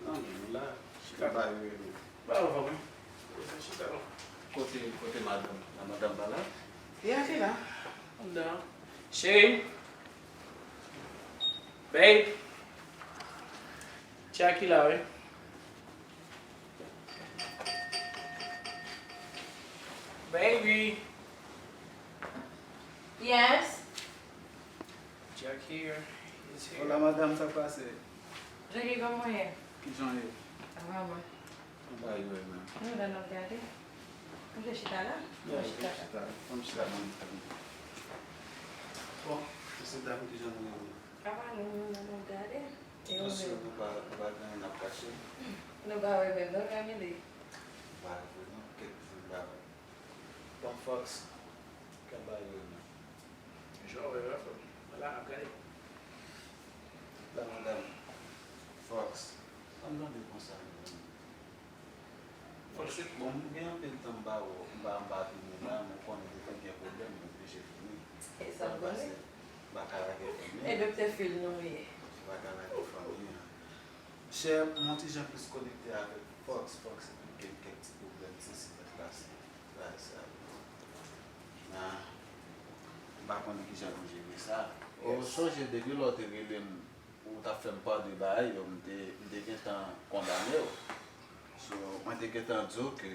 Non, men, nou la. Chita. Ba yo, men. Ba yo, fanmi. Chita, non. Kote, kote madanm? La madanm pa la? Li a ki la? Anndan. Cheri. Babe. Jackie la, wi. Baby. Yes. Jackie is here. Hola, madam, sa k pase? Jackie, kòman w ye? Kijan w ye? Sa va, mwen. Anba yo, menm. Nou la, n ap gade. Ou vle chita la? Ya, nou chita la. Chita. Ann chita, non, nou chita. Bon, mesye dam, kijan nou ye? Sa va, nou menm la, n ap gade. E ou menm? Attention, nou pa, nou pa gen anyen n ap kache. Nou pa wè menm, non, Camille? Pa vre, non, kèk jou, m pa wè. Bon, Fox, kèk bagay yo menm. Jan w wè yo, fò m la ap gade. La, madam. Fox, sa m tande konsa, menm. Fox, bon, m gen anpil tan m pa wè w, m pa, m pa vini la, men w konnen depi gen pwoblèm, m oblije vini. E sa m konnen. M pa ka lage fanmi. E doktè Phil nou ye. M pa ka lage fanmi an. Chè, m yon ti jan plis konekte avèk Fox. Fox gen kèk ti pwoblèm, ti si mèt pase. Sa, sa. Ah, m pa konnen kijan pou jere sa. Ou sonje depi lè w te rele m, ou t ap fè m pa de bagay yo, m te, m te gentan kondane w. So, mwen te gentan di w ke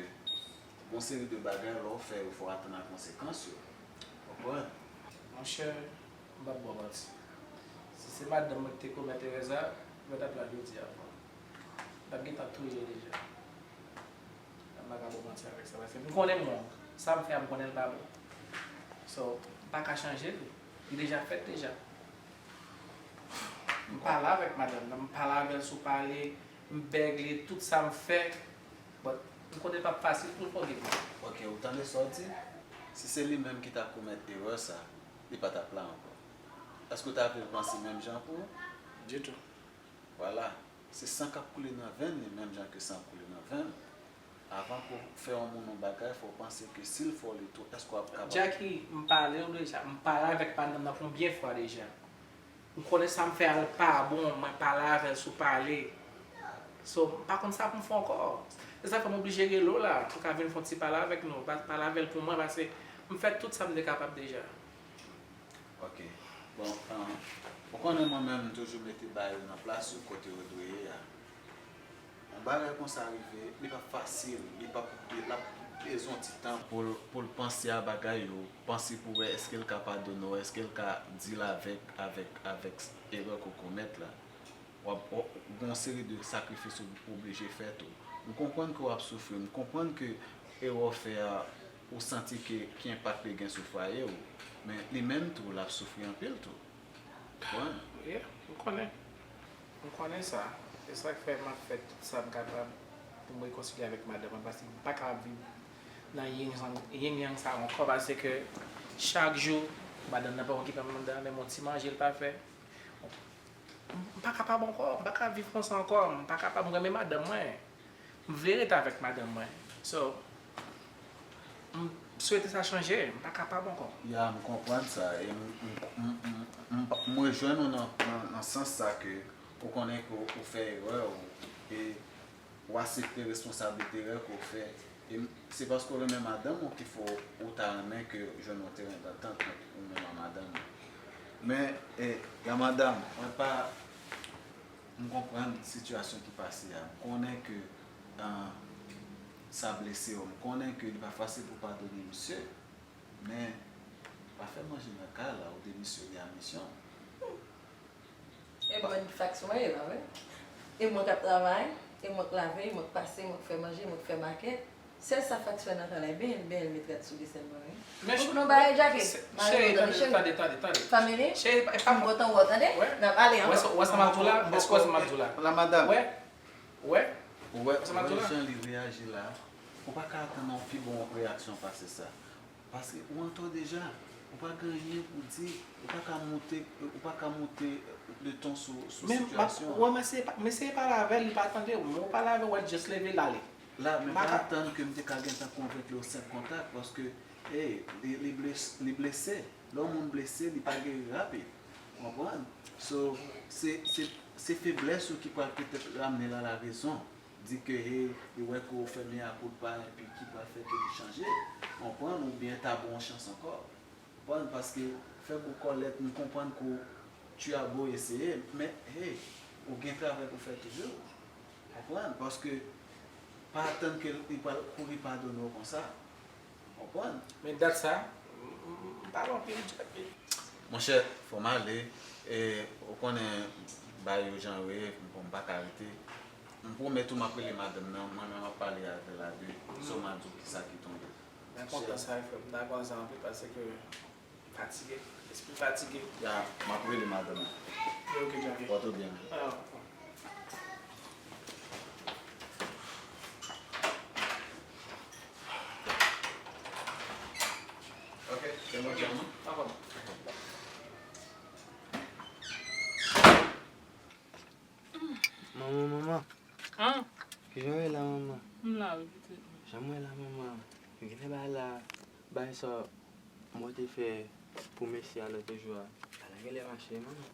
gon seri de bagay, lè w fè yo, fò w atann a konsekans yo. Konprann? Monchè, m p ap ba w manti. Si se madanm mwen ki te komèt erè sa, mwen t ap la jodi a ankò. M t ap gentan touye l deja. M pa ka ba w manti avèk sa, paske m konnen m wrong. Sa m fè a, m konnen l pa bon. So, m pa ka chanje l. Li deja fèt deja. M pale avèk madanm nan, m pale avè l sou pale, m bègle tout sa m fè. But, m konnen l p ap fasil pou l forgive mwen. Ok, ou tande sa w di? Si se li menm ki ta komèt erè sa, li pa t ap la ankò. Èske w ta vle l panse menm jan pou ou? Ditou. Vwala. Se san k ap koule nan venn li, menm jan ke san ap koule nan venn m. Avan ke w fè yon moun yon bagay, fò w panse ke si l fè w li tou, èske w ap kapab? Jackie, m pale w deja. M pale avèk madanm nan konbyen fwa deja. M konnen sa m fè a l pa bon, mwen pale avè l sou pale. So, m pa konn sa pou m fè ankò. Se sa fè m oblije rele w la, pou w ka vin fè yon ti pale avèk nou. Pa-, pale avè l pou mwen, paske m fè tout sa m te kapab deja. Ok. Bon, um, ou konnen mwen menm, m toujou mete bagay yo nan plas yo, kote yo dwe ye a. Yon bagay konsa rive, li p ap fasil, li p ap, l ap bezwen ti tan pou l, pou l panse a bagay yo, panse pou wè èske l ka padone w, èske l ka deal avèk, avèk, avèk erè ke w komèt la. W ap, w, gen yon seri de sakrifis ou oblije fè tou. M konprann ke w ap soufri, m konprann ke erè w fè a, ou santi ke, ki enpak li gen sou fwaye w, men li menm tou, l ap soufri anpil tou. Konprann? Yeah, m konnen. M konnen sa. Se sa k fè m ap fè tout sa m kapab pou m rekonsilye avèk madanm mwen, paske m pa ka viv nan yin yang, yin yang sa ankò, paske chak jou, madanm nan pa okipe m anndan, menm yon ti manje l pa fè. M pa kapab ankò, m pa ka viv konsa ankò, m pa kapab, m renmen madanm mwen. M vle ret avèk madanm mwen. So, m swete sa chanje, m pa kapab ankò. Ya, m konprann sa, e m, m, m, m, m, m rejwenn ou nan, nan, nan sans sa ke ou konnen ke ou, ou fè erè, ou, e ou aksepte responsablite erè ke ou fè. E m- se paske w renmen madanm ou ki fè w ta renmen ke jwenn yon teren dantant ant ou menm ak madanm ou. Men, e, la madam, mwen pa, m konprann sitiyasyon ki pase a. M konnen ke, ah, sa blese w. M konnen ke li pa fasil pou padone misye. Men, pa fè manje nan kay la, ou demisyone a misyon. E bòn faksyon mwen ye la, wi. E mwen k ap travay, e mwen k lave, e mwen k pase, e mwen k fè manje, e mwen k fè makèt. Sèl sa faksyon nan travay, byen, byen, met rad sou desèn mwen, wi. Ou konnen yon bagay, Jackie? Cheri, tande, tande, tande, tande. Family? Cheri, e pa m kontan wè w, tande? N ap ale ankò. Wè sa m ap di w la? Èske w wè sa m ap di w la? La madam. Wè? Wè? Ou wè, wè jan li reyaji la? Ou pa ka atann yon pi bon reyaksyon pase sa. Paske ou antò deja. Ou pa gen anyen pou di. Ou pa ka moute, ou pa ka moute de ton sou, sou sitiyasyon an. Wè, m eseye pa- m eseye pale avè l, li pa tande w. Men ou pale avè l, w just leve l ale. La, men pa atann ke m te ka gentan konvenk li o senp kontak, paske, hey, li, li bles- li blese. Lè yon moun blese, li pa geri rapid. Ou konprann? So, se, se, se feblès ou ki pral petèt ramne l a la rezon. Di ke, hey, li wè ke w fè mea culpa epi ki pral fè ke li chanje. Konprann? Oubyen ta ba w yon chans ankò. Konprann? Paske fè gwo kòlèt, m konprann ke w, tu as beau essayer, men, hey, ou gen travay pou fè toujou. Konprann? Paske pa atann ke li pral kouri padone w konsa. Konprann? Men dat sa, m, m, m pale anpil, Jackie. Monchè, fò m ale. E, ou konnen bagay yo jan yo ye, bon, m pa ka rete. M pwomèt ou m ap rele madanm nan, mwen menm m ap pale avè l a de. So m a di w kisa ki tonbe. M ta kontan sa, wi, frè m. M ta kontan sa anpil paske fatige. Lespri fatige. Ya, m ap rele madanm nan. Ok, Jackie. Pòte w byen. Ah, ok, se mwen ki ann. Manman, manman. Ah. Kijan w ye la, manman? M la, wi, pitit mwen. Jan m wè la, manman. M genlè bay la, bay sa mwen te fè pou mesye a lòt jou a. Bagay la genlè mache, manman.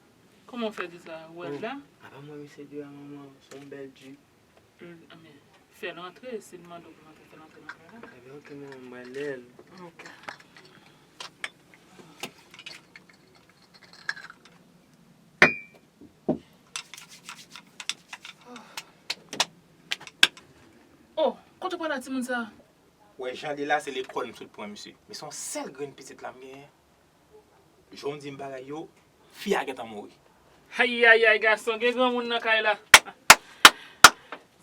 Kòman w fè di sa? Ou wè l la? Apa mwen mesye di a, manman, se yon bèl jip. L- men, fè l rantre, si l mande w pou l rantre, fè l rantre nan kay la. Ebyen, ok, manman, m pral lè l. Ok. Oh, kote w pral la, timoun sa? Wè jan li la, se lekòl m sot pran misye. Men se yon sèl grenn pitit la m genyen. Jan w di m bagay yo, fi a gentan mouri. Ayayay, gason, gen granmoun nan kay la.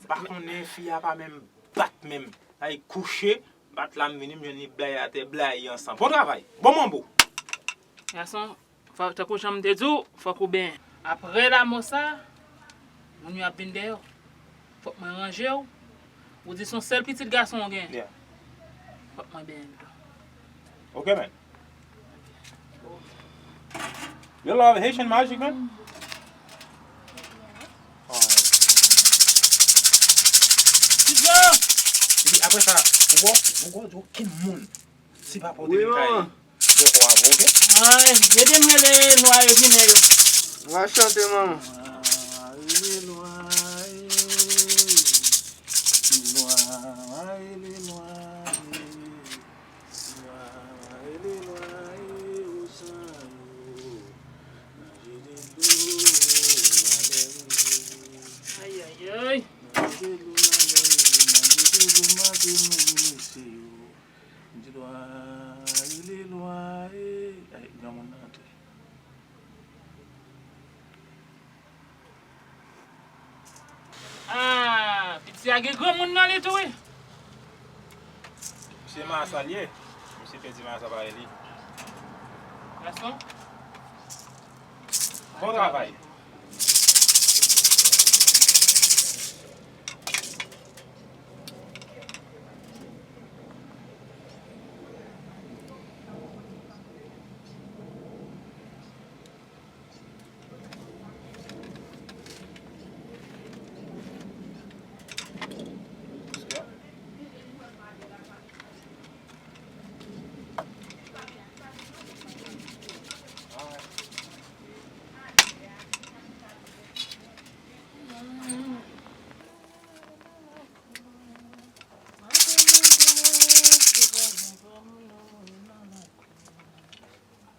M pa konnen, fi a pa menm bat menm. Sa e kouche, bat la m vini, m jwenn li blayi atè, blayi ansanm. Bon travay, bon manbo. Gason, fò, tankou jan m te di w, fòk ou benyen. Apre lanmò sa, moun yo ap vin dèyè w. Fòk mwen ranje w. Ou di se yon sèl pitit gason w gen. Yeah. Fòk mwen benyen l tou. Ok, man. You love Haitian magic, man? Alright. Epi apre sa, ou wè, ou wè, okenn moun, si pa pote li kay li. Poko ap, ok? Ay, ede m rele lwa yo vini yo. M a chante, manman. Rele lwa, eh. Lwa, rele lwa, eh. Lwa, rele lwa, eh, ou sa yo. Nan jete dlo, malè. Ay, ay, ay. Nan jete dlo, malè. Nan jete dlo, malè, mesye yo. Di lwa, rele lwa, eh. Ay, granmoun nan antre. Ah, piti a gen granmoun nan li tou, wi. Misye masa l ye. Misye pèdi masa parèy li. Gason. Bon travay.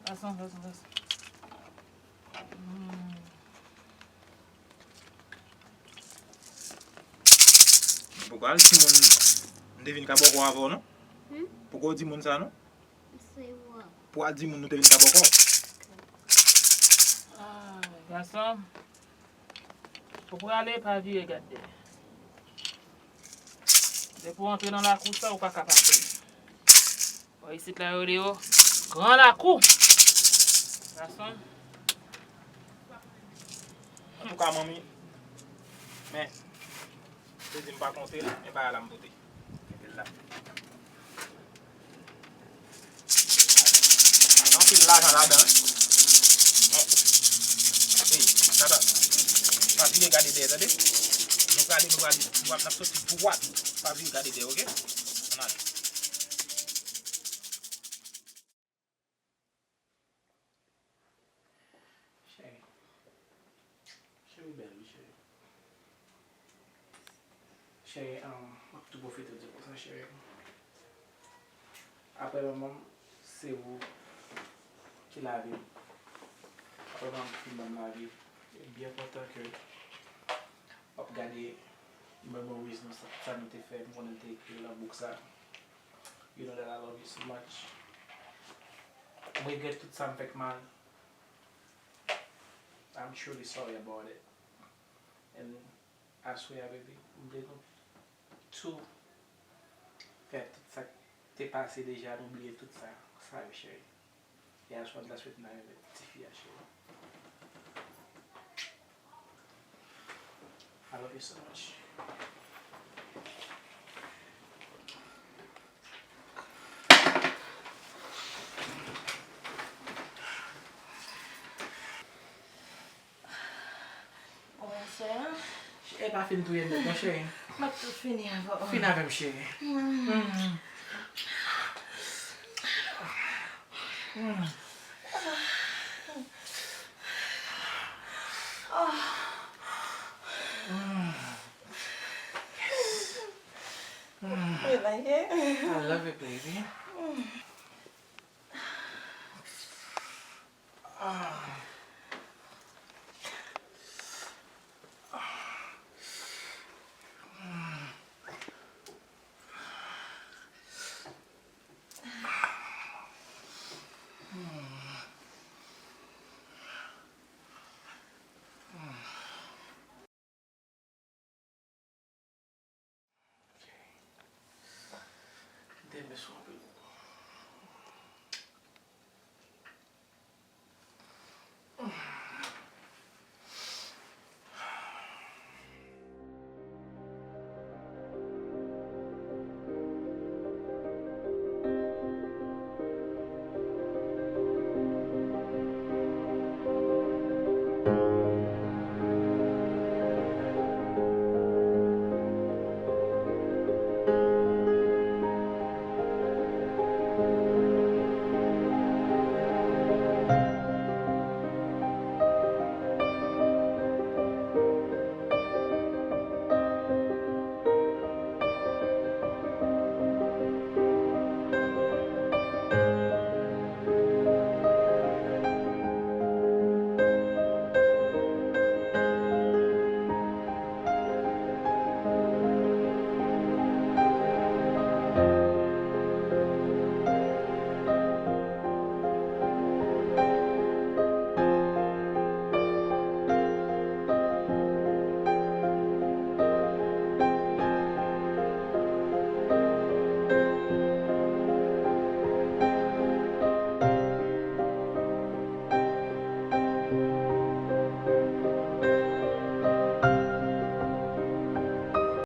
Gason, gason, gason. Hmm. Poko al di moun m te vin ka bòkò avè w, non? Hmm? Poko di moun sa, non? Se ou. Pou al di moun nou te vin ka bòkò. Ah, gason. Ou prale, pa vire gad dèyè. Depi w antre nan lakou sa, ou pa ka pa fè l. Bò isit la, yo rele yo Gran Lakou. Gason. Antouka, manmi, men, te di m pa konte l, men bagay la m pote. Mete l la. Anpil lajan ladan, wi. Bon. Ey, tata. Pa vire gade dèyè, tande? Nou prale, nou prale, nou ap, n ap soti dwat. Pa vire gade dèyè, oke? Ann ale. Cheri. Cheri bèl, wi, cheri. Cheri, um, m ap tou pwofite di konsa, cheri. Apre manman m, se ou ki lavi m. Apre manman m ki fin ban m lavi, m byen kontan ke w ap gade memories nou, sa, sa nou te fè, m konnen m te ekri yo nan bouk sa. You know that I love you so much. M regrèt tout sa m fèk mal. I'm truly sorry about it. And I swear, baby, m vle nou tou fè tout sa k te pase deja, nou bliye tout sa, sa yo, cheri. E a swa la swit nan yon ti fi a, cheri. I love you so much. Bonswa. E pa fin touye m nèt non, cheri. M ap tou fini avè w. Fin avè m, cheri. Mm. Mm. Mm. Mm. Yes. Mm. You like it? I love it, baby. Mm. Ah.